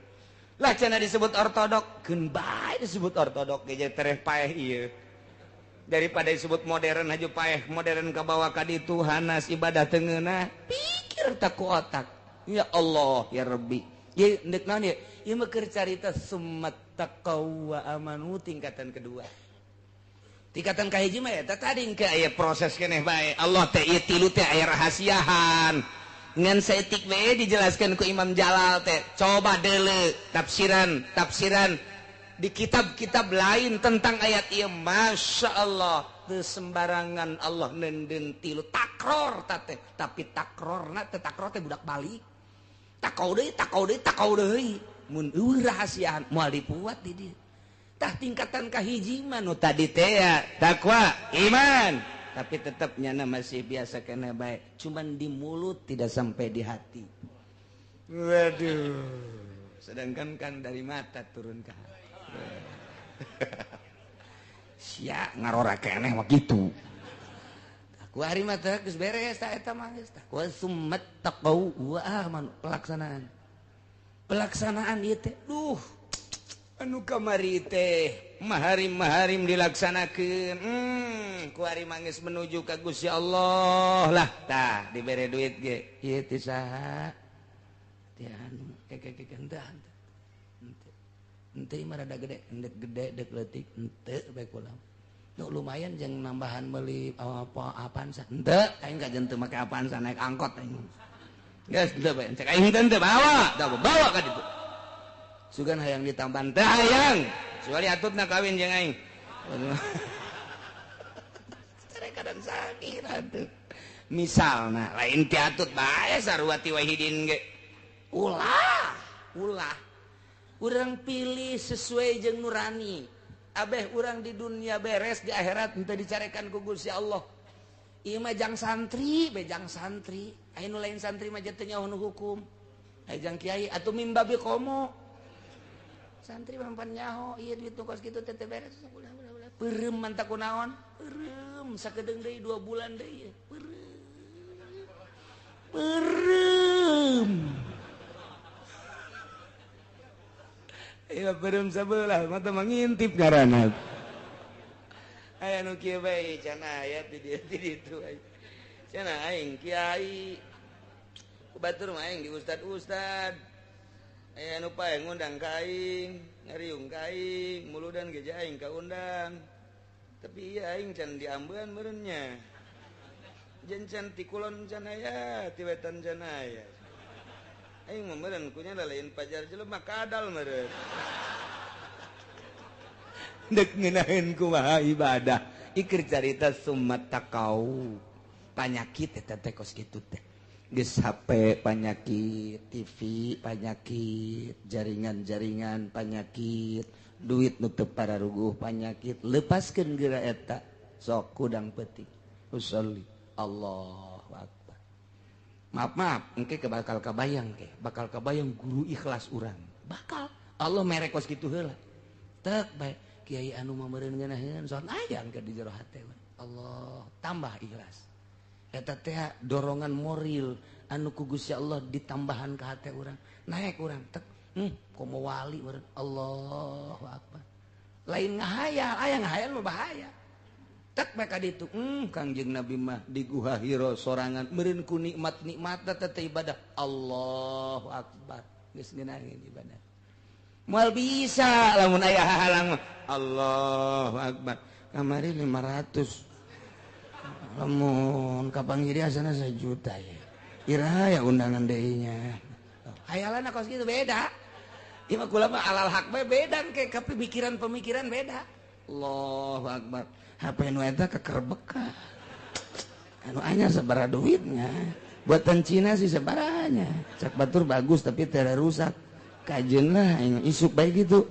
Lah cenah disebut ortodok, keun bae disebut ortodok ge tereh paeh ieu. Daripada disebut modern aja paeh, modern kabawa ka ditu hanas ibadah teu ngeunah, pikir tak ku otak. Ya Allah ya Rabbi. Ye ndek naon ye? Ieu mah keur carita summat taqaw wa amanu tingkatan kedua. Tingkatan kahiji mah eta tadi engke aya proses keneh bae. Allah teh ieu tilu teh aya rahasiahan. Ngan saeutik we dijelaskeun ku Imam Jalal teh. Coba deuleu tafsiran, tafsiran di kitab-kitab lain tentang ayat ieu, Masya Allah. Teu sembarangan Allah neundeun tilu takror teh, tapi takrorna teh takror teh budak balik. Takau deui, takau deui, takau deui. Mun eueuh rahasiaan moal dipuat di dieu. Tah tingkatan kahiji mah nu tadi teh ya takwa iman, tapi tetap nyana masih biasa kena baik, cuman di mulut tidak sampai di hati. Waduh, sedangkan kan dari mata turun ke hati. Sia ngarora keneh mah kitu. Ku hari mah teh geus beres ta eta mah geus tah. Wa summat taqau wa amanu, pelaksanaan. Pelaksanaan ieu teh duh anu kamari teh maharim-maharim dilaksanakeun. Ku ari mangis menuju ka Gusti Allah lah tah dibere duit ge ieu teh saha teh anu keke henteu henteu mah rada gede endek gede dek leutik henteu bae kula nu lumayan jeung nambahan meuli apa apaan sa henteu aing kajen teu make apaan sa naik angkot aing geus henteu bae cek aing henteu bawa tah bawa ka ditu sugan hayang ditambahan teh hayang kecuali atutna kawin jeung aing. Kadang sakit atuh. Misalna lain ti atut bae sarua ti wahidin ge. Ulah, ulah. Urang pilih sesuai jeung nurani. Abeh urang di dunia beres, di akhirat henteu dicarekan ku Gusti Allah. Ieu mah jang santri, be jang santri. Aya nu lain santri mah teu nyaho nu hukum. Aya jang kiai atuh mimbabi komo. Santri mah pan nyaho, ieu duit nu kos kitu teh beres. Ulah ulah ulah. Peureum mantap ku naon? Peureum sakedeung deui 2 bulan deui. Peureum. Peureum. Ieu peureum sabelah mata mangintip ngaranna. Aya nu kieu bae cenah aya di dieu di ditu. Cenah aing kiai. Ku batur mah aing di ustad-ustad. Aya nu pae ngundang ka aing, ngariung ka aing, muludan ge aing kaundang. Tapi iya aing can diambean meureun nya. Jeung can ti kulon can aya, ti wetan can aya. Aing mah meureun kunya lain pajar jelema kadal meureun. Dek ngeunaheun kumaha ibadah. Iker carita summat taqau. Panyakit eta teh kos kitu teh. Geus HP panyakit, TV panyakit, jaringan-jaringan panyakit, duit nu teu pararuguh panyakit, lepaskeun geura eta sok kudang peuting. Usolli Allahu akbar. Maaf maaf, engke bakal kabayang ke, bakal kabayang guru ikhlas urang. Bakal Allah mere kos kitu heula. Tek bae kiai anu mah meureun ngeunaheun son aya engke di jero hate. Allah tambah ikhlas. Eta teh dorongan moral anu ku Gusti Allah ditambahan ka hate urang. Naik urang tek, komo wali meureun. Allahu akbar. Lain ngahayal, aya ngahayal mah bahaya. Tek bae ka ditu, Kangjeng Nabi mah di Guha Hira sorangan meureun ku nikmat-nikmat teh ibadah. Allahu akbar. Geus ngeunaheun ibadah. Moal bisa lamun aya hahalang mah. Allahu akbar. Kamari 500. Lamun kapan jadi asana 1 juta ya. Ira ya undangan deui nya. Hayalan kos kitu beda. Ieu mah kula mah alal hak bae beda ke pemikiran-pemikiran beda. Allahu akbar. HP nu eta kekerbeka. Anu anyar sabaraha duitnya. Buatan Cina sih sabarahanya. Cak batur bagus tapi teu rusak. Kajeun lah isuk bae gitu.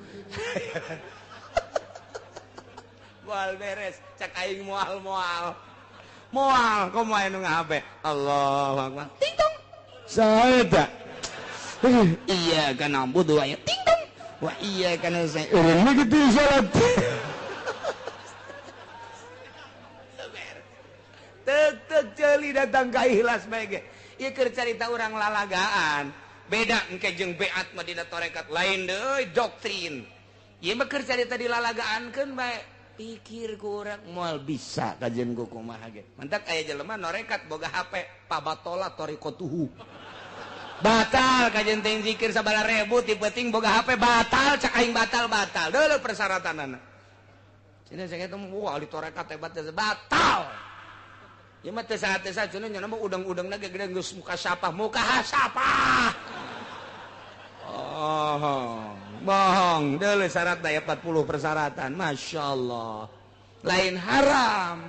Moal beres cak aing moal moal. Moal komo aya nu ngahape. Allahu akbar. Ting tong. Saha eta? Iya kana budu aya ting tong. Wa iya kana saya urang mah kitu salat. Tek tek ceuli datang ka ikhlas bae ge. Ieu keur carita urang lalagaan. Beda engke jeung beat mah dina tarekat lain deui doktrin. Ieu mah keur carita dilalagaankeun bae. Pikir ku urang moal bisa kajian ku kumaha ge. Mantak aya jelema norekat boga HP pabatola torikotuhu. Batal kajian teh zikir sabala ribu ti peuting boga HP batal cak aing batal batal. Deuleu persyaratanana. Cenah saya teh wah ahli tarekat hebat batal. Ieu mah teu saha-saha cenah nya mah udang-udangna ge gede geus muka sapah muka sapah. Oh. Bohong, deuleu syarat daya 40 persyaratan. Masya Allah. Lain haram.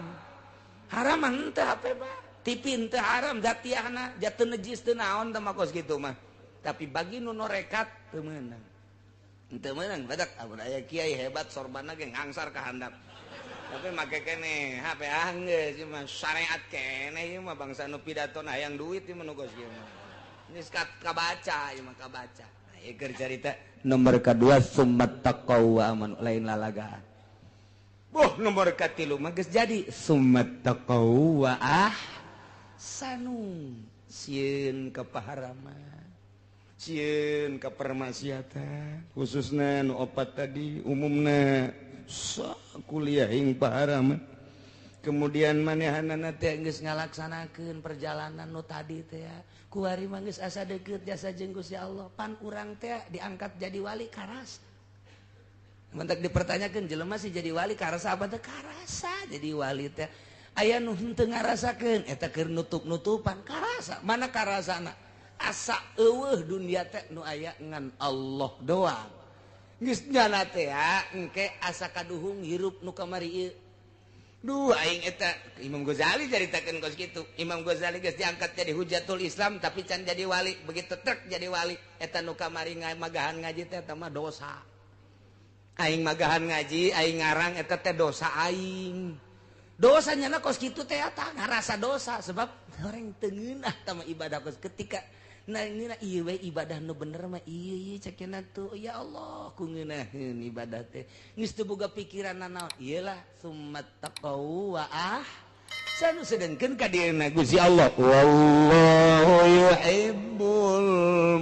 Haram mah henteu HP mah. TV henteu haram jatiahna, jatuh najis teu naon teh mah kos kitu mah. Tapi bagi nu norekat teu meunang. Henteu meunang badak amun aya kiai hebat sorbanna ge ngangsar ka handap. Tapi make keneh HP anggeus ieu mah syariat keneh ieu mah bangsa nu pidatona hayang duit ieu mah nu kos kieu mah. Geus kabaca ieu mah kabaca. Ieu keur carita nomor kedua summat taqaw wa amanu lain lalagaan. Boh nomor katilu mah geus jadi summat taqaw wa ahsanu. Sieun ka paharaman, sieun ka permaksiatan, khususna nu opat tadi umumna sakuliah ing paharaman. Kemudian manehanana teh geus ngalaksanakeun perjalanan nu tadi teh kuari mah geus asa deukeut jasa jeung Gusti Allah pan urang teh diangkat jadi wali karasa. Mantak dipertanyakeun jelema sih jadi wali karasa apa teh karasa jadi wali teh aya nu henteu ngarasakeun eta keur nutup-nutupan karasa mana karasana asa eueuh dunia teh nu aya ngan Allah doang geus nyana teh engke asa kaduhung hirup nu kamari ieu. Duh aing eta Imam Ghazali caritakeun kos kitu. Imam Ghazali geus diangkat jadi hujatul Islam tapi can jadi wali. Begitu trek jadi wali eta nu kamari magahan ngaji teh eta mah dosa. Aing magahan ngaji, aing ngarang eta teh dosa aing. Dosa nyana kos kitu teh eta ngarasa dosa sebab orang teu ngeunah tah mah ibadah kos ketika nah ngeunah ieu we ibadah nu bener mah ieu ieu cek cenah tuh ya Allah ku ngeunaheun ibadah teh geus teu boga pikiran nanaon ieu lah summat taqaw wa ahsanu sedengkeun ka dieuna Gusti Allah wallahu yuhibbul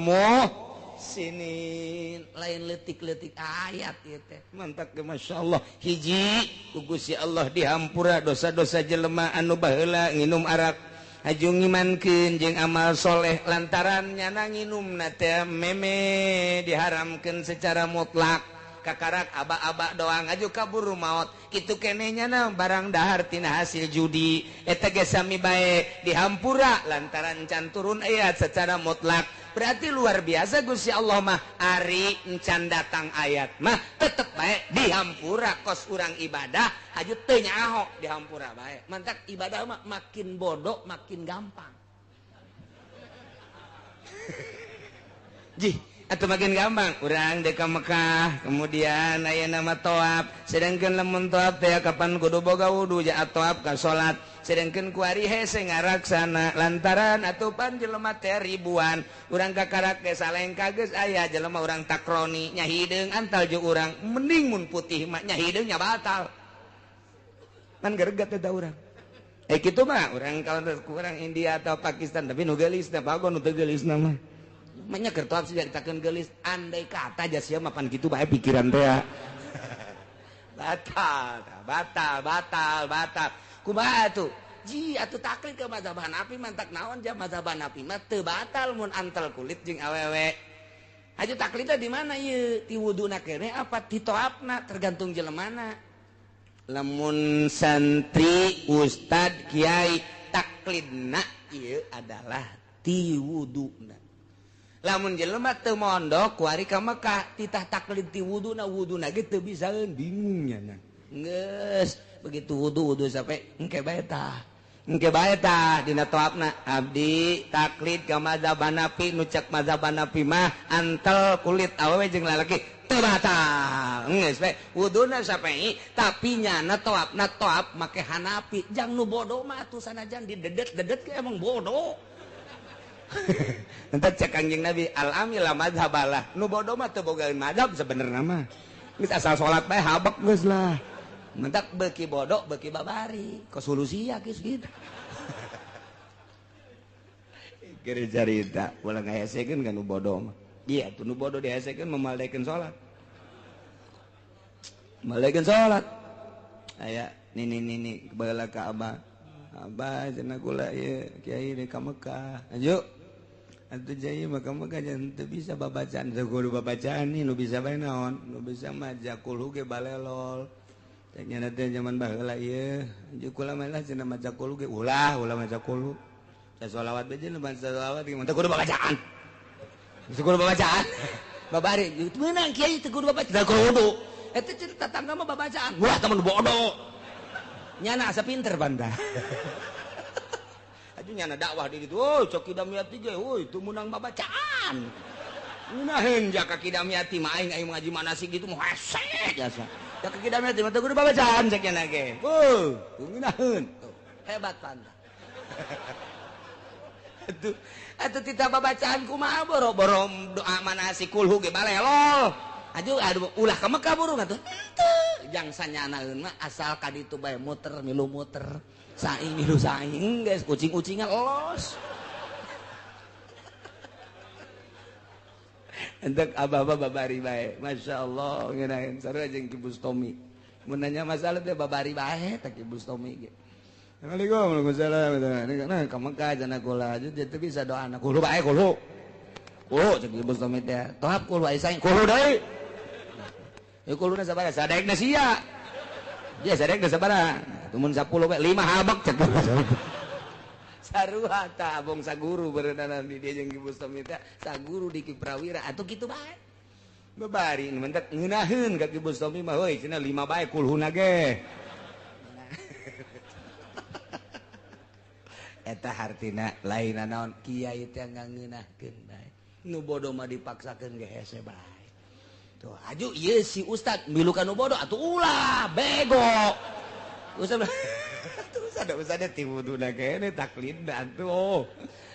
muhsinin lain leutik-leutik ayat ieu teh mantak ge masyaallah hiji ku Gusti Allah dihampura dosa-dosa jelema anu baheula nginum arak haju ngimankeun jeung amal soleh lantaran nyana nginumna teh meme diharamkeun secara mutlak kakarak aba-aba doang aju kaburu maot kitu keneh nyana barang dahar tina hasil judi eta ge sami bae dihampura lantaran can turun ayat secara mutlak berarti luar biasa Gusti Allah mah ari encan datang ayat mah tetep bae dihampura kos urang ibadah haju teu nyaho dihampura bae mantak ibadah mah makin bodoh makin gampang jih atau makin gampang urang dek ka Mekah kemudian aya nama toab sedangkan lamun toab teh kapan kudu boga wudu ja toab ka salat sedangkan kuari hese ngaraksana lantaran atupan jelema teh ribuan urang kakarak ge salengka geus aya jelema urang takroni nya hideung antal jeung urang mending mun putih mah nya hideung nya batal kan geregat eta urang kitu mah urang kalau kurang India atau Pakistan tapi nu geulis teh bago nu teu geulis mah banyak kertoap sih caritakeun geulis andai kata aja sia mapan kitu bae pikiran teh batal batal batal batal kumaha atuh ji atuh taklid ke mazhab Hanafi mantak naon ja mazhab Hanafi mah teu batal mun antel kulit jeung awewe aju taklidna di mana ieu ti wuduna keneh apa ti toapna tergantung jelemana lamun santri ustad kiai taklidna ieu adalah ti wuduna lamun jelema teu mondok kuari ka Mekah titah taklid ti wuduna wuduna ge teu bisaeun bingung nya geus begitu wudu wudu sampai engke bae tah engke bae tah dina toapna abdi taklid ka mazhab Hanafi nu cek mazhab Hanafi mah antel kulit awewe jeung lalaki Teu batal. Geus we wuduna Syafi'i tapi nyana toapna toap make Hanafi. Jang nu bodoh mah atuh sanajan didedet-dedet ge emang bodoh. Entar cek Kangjeng Nabi al-amil la madhabalah. Nu bodoh mah teu boga madhab sebenarnya mah. Geus asal salat bae habek geus lah. Mentak beuki bodoh beuki babari. Kosolusi ya geus kitu. Keur carita ulah ngahesekeun ka nu bodoh mah. Iya tuh nu bodoh dihesekeun memaldekeun salat. Maldekeun salat. Aya nini-nini baheula ka abah. Abah cenah kula ieu kiai di ka Mekah. Aju. Atuh jai mah ka Mekah jangan teu bisa babacaan. Teu kudu babacaan nih nu bisa bae naon? Nu bisa mah jakul ge balelol. Teh nya teh zaman baheula ieu. Aju kula mah lah cenah maca kul ge ulah ulah maca kul. Sholawat aja lu bahasa sholawat gimana? Teu kudu babacaan. Teu kudu babacaan. Babari meunang kiai teu kudu babacaan. Teu kudu. Eta cerita tetangga mah babacaan. Wah, temen bodoh. Nyana asa pinter banda. Aju nyana dakwah di ditu. Oh, cok Kidamiati ge, euy, teu meunang babacaan. Ngeunaheun jaka Kidamiati mah aing aing ngaji manasik gitu mah hese jasa. Jaka Kidamiati mah teu kudu babacaan cek nyana ge. Heuh, ngeunaheun. Hebat banda. Atuh atuh tita babacaan kumaha boro-boro doa manasik kulhu ge balelol. Aduh aduh ulah ka Mekah burung atuh. Henteu jang sanyanaeun mah asal ka ditu bae muter milu muter. Saing milu saing geus kucing-kucingan los. Entek abah-abah babari bae. Masyaallah ngeunaheun sarua jeung Ki Bustomi. Mun nanya masalah teh babari bae teh Ki Bustomi ge. Assalamualaikum warahmatullahi wabarakatuh. Nah, ka Mekah cenah kula aja teu bisa doa anak kulo bae kulo. Kulo cek Ibu Tommy teh. Tohap kulo aya saing kulo deui. Ya kuluna sabaraha? Sadaekna sia. Dia sadaekna sabaraha? Tumun 10 bae 5 habek cek. Sarua tah abong saguru berenang di dia jeung Ibu Tommy teh. Saguru di Ki Prawira atuh kitu bae. Babari mentek ngeunaheun ka Ki Bustomi mah heuy cenah 5 bae kulhuna ge. Eta hartina lain naon kiai teh ngangeunahkeun bae nu bodoh mah dipaksakeun ge hese bae tuh aju ieu si ustad milu ka nu bodoh atuh ulah bego ustad atuh ustad ustad ti wuduna kene taklidna atuh.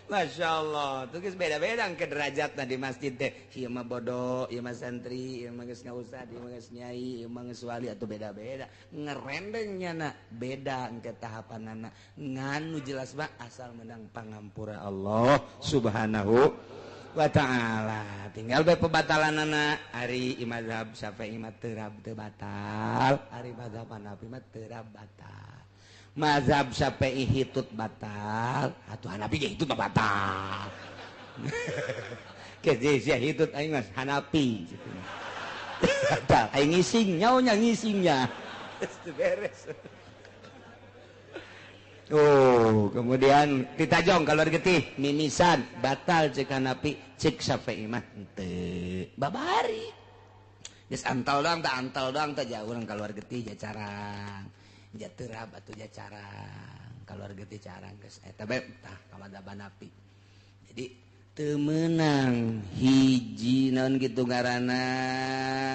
Masyaallah tuh geus beda-beda ke derajatna di masjid teh ieu mah bodoh ieu mah santri ieu mah geus ngaustad ieu mah geus nyai ieu mah geus wali atuh beda-beda ngerendeng nyana beda engke tahapanana ngan nu jelas mah asal menang pangampura Allah Subhanahu wa ta'ala tinggal bae pebatalanana ari mazhab Syafi'i mah terab teu batal ari mazhab Hanafi mah terab batal. Mazhab Syafi'i hitut batal atuh Hanafi ge hitut mah batal. Ke sia hitut aing mas Hanafi batal aing ngising nyaonya ngisingnya beres. Oh, kemudian ditajong keluar getih mimisan batal cek Hanafi cek Syafi'i mah henteu babari geus antal doang tah antal doang tah jauh urang keluar getih jacarang jaterab atuh jacarang keluar getih carang geus eta bae tah ka mazhab Hanafi. Jadi teu meunang hiji naon kitu ngaranna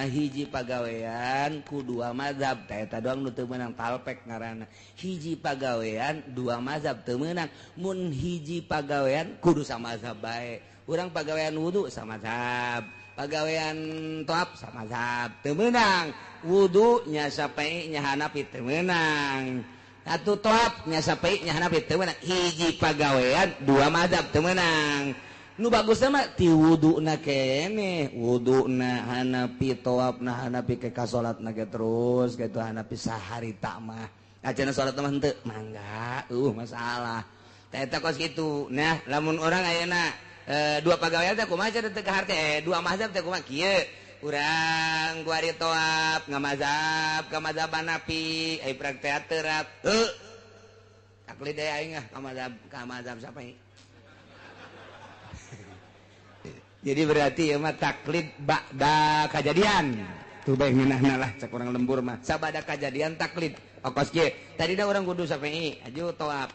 hiji pagawean ku dua mazhab teh eta doang nu teu meunang talpek ngaranna hiji pagawean dua mazhab teu meunang mun hiji pagawean kudu samazhab bae urang pagawean wudu samazhab pagawean toap samazhab teu meunang wudu nya Syafi'i nya Hanafi teu meunang atuh toap nya Syafi'i nya Hanafi teu meunang hiji pagawean dua mazhab teu meunang nu bagusna mah ti wuduna keneh wuduna Hanafi toapna Hanafi ke ka salatna ge terus kitu Hanafi saharita mah acan salat mah henteu mangga masalah teh eta kos kitu. Nah lamun urang ayeuna dua pagawean teh kumaha cenah teu kaharte dua mazhab teh kumaha kieu urang kuari toap ngamazhab ka mazhab Hanafi ai praktek terap heuh taklid aing ah ka mazhab Syafi'i. Jadi berarti ieu mah taklid ba'da kajadian. Tuh bae ngeunahna lah cek urang lembur mah. Sabada kajadian taklid. Okos kieu. Tadina urang kudu Syafi'i aju toap.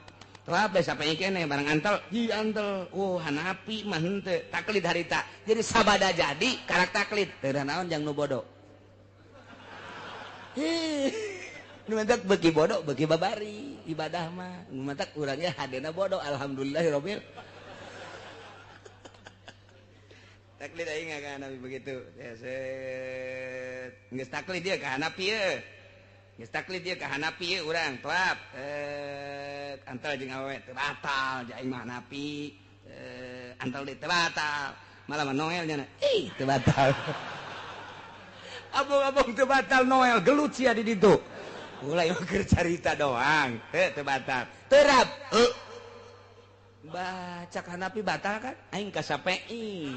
Tawaf bae sampai kene barang antel, hi antel. Oh, Hanafi mah henteu taklid harita. Jadi sabada jadi karak taklid. Teu naon jang nu bodoh. Hih, nu mantak beuki bodoh beuki babari ibadah mah. Nu mantak urangnya hadena bodoh alhamdulillahirabbil. Taklid aing ka Hanafi begitu. Ya set. Geus taklid dia ka Hanafi ye. Geus taklid dia ka Hanafi ye urang tawaf. Antal jeung awewe teu batal, aing mah Hanafi. Antal deui teu batal. Malah mah Noel nya. Ih, teu batal. Abong-abong teu batal Noel gelut sia di ditu. Mulai mah keur carita doang, heuh teu batal. Terap. Heuh. Baca Hanafi batal kan? Aing ka Syafi'i.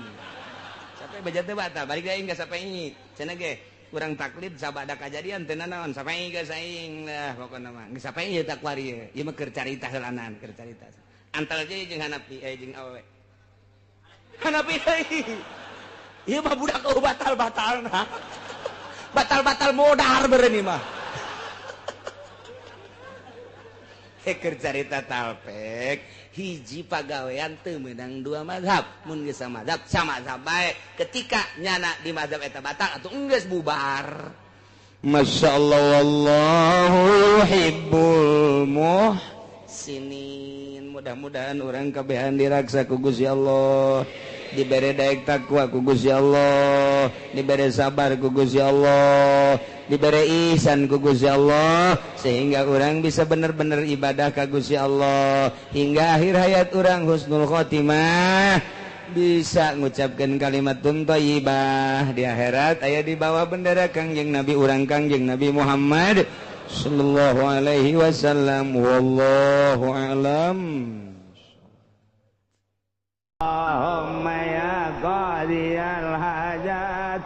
Sampai baca teu batal, balik deui aing ka Syafi'i. Cenah ge urang taklid sabada kajadian teu nanaon Syafi'i geus aing lah pokona mah. Geus Syafi'i ieu takwari ieu. Ieu mah keur carita heulanan, keur carita. Antal je jeung Hanafi jeung awewe. Hanafi deui. Ieu mah budak eueuh batal-batalna. Batal-batal modar beureun ieu mah. Keur carita talpek hiji pagawean teu meunang dua mazhab mun geus samazhab samazhab bae ketika nyana di mazhab eta batal atuh enggeus bubar. Masyaallah wallahu yuhibbul muhsinin. Mudah-mudahan urang kabehan diraksa ku Gusti Allah, dibere daek takwa ku Gusti Allah, dibere sabar ku Gusti Allah, dibere ihsan ku Gusti Allah, sehingga orang bisa bener-bener ibadah ka Gusti Allah hingga akhir hayat orang husnul khotimah, bisa ngucapkan kalimat thayyibah di akhirat aya di bawah bendera Kangjeng Nabi urang Kangjeng Nabi Muhammad sallallahu alaihi wasallam. Wallahu a'lam. Allahumma ya qadiyal hajat.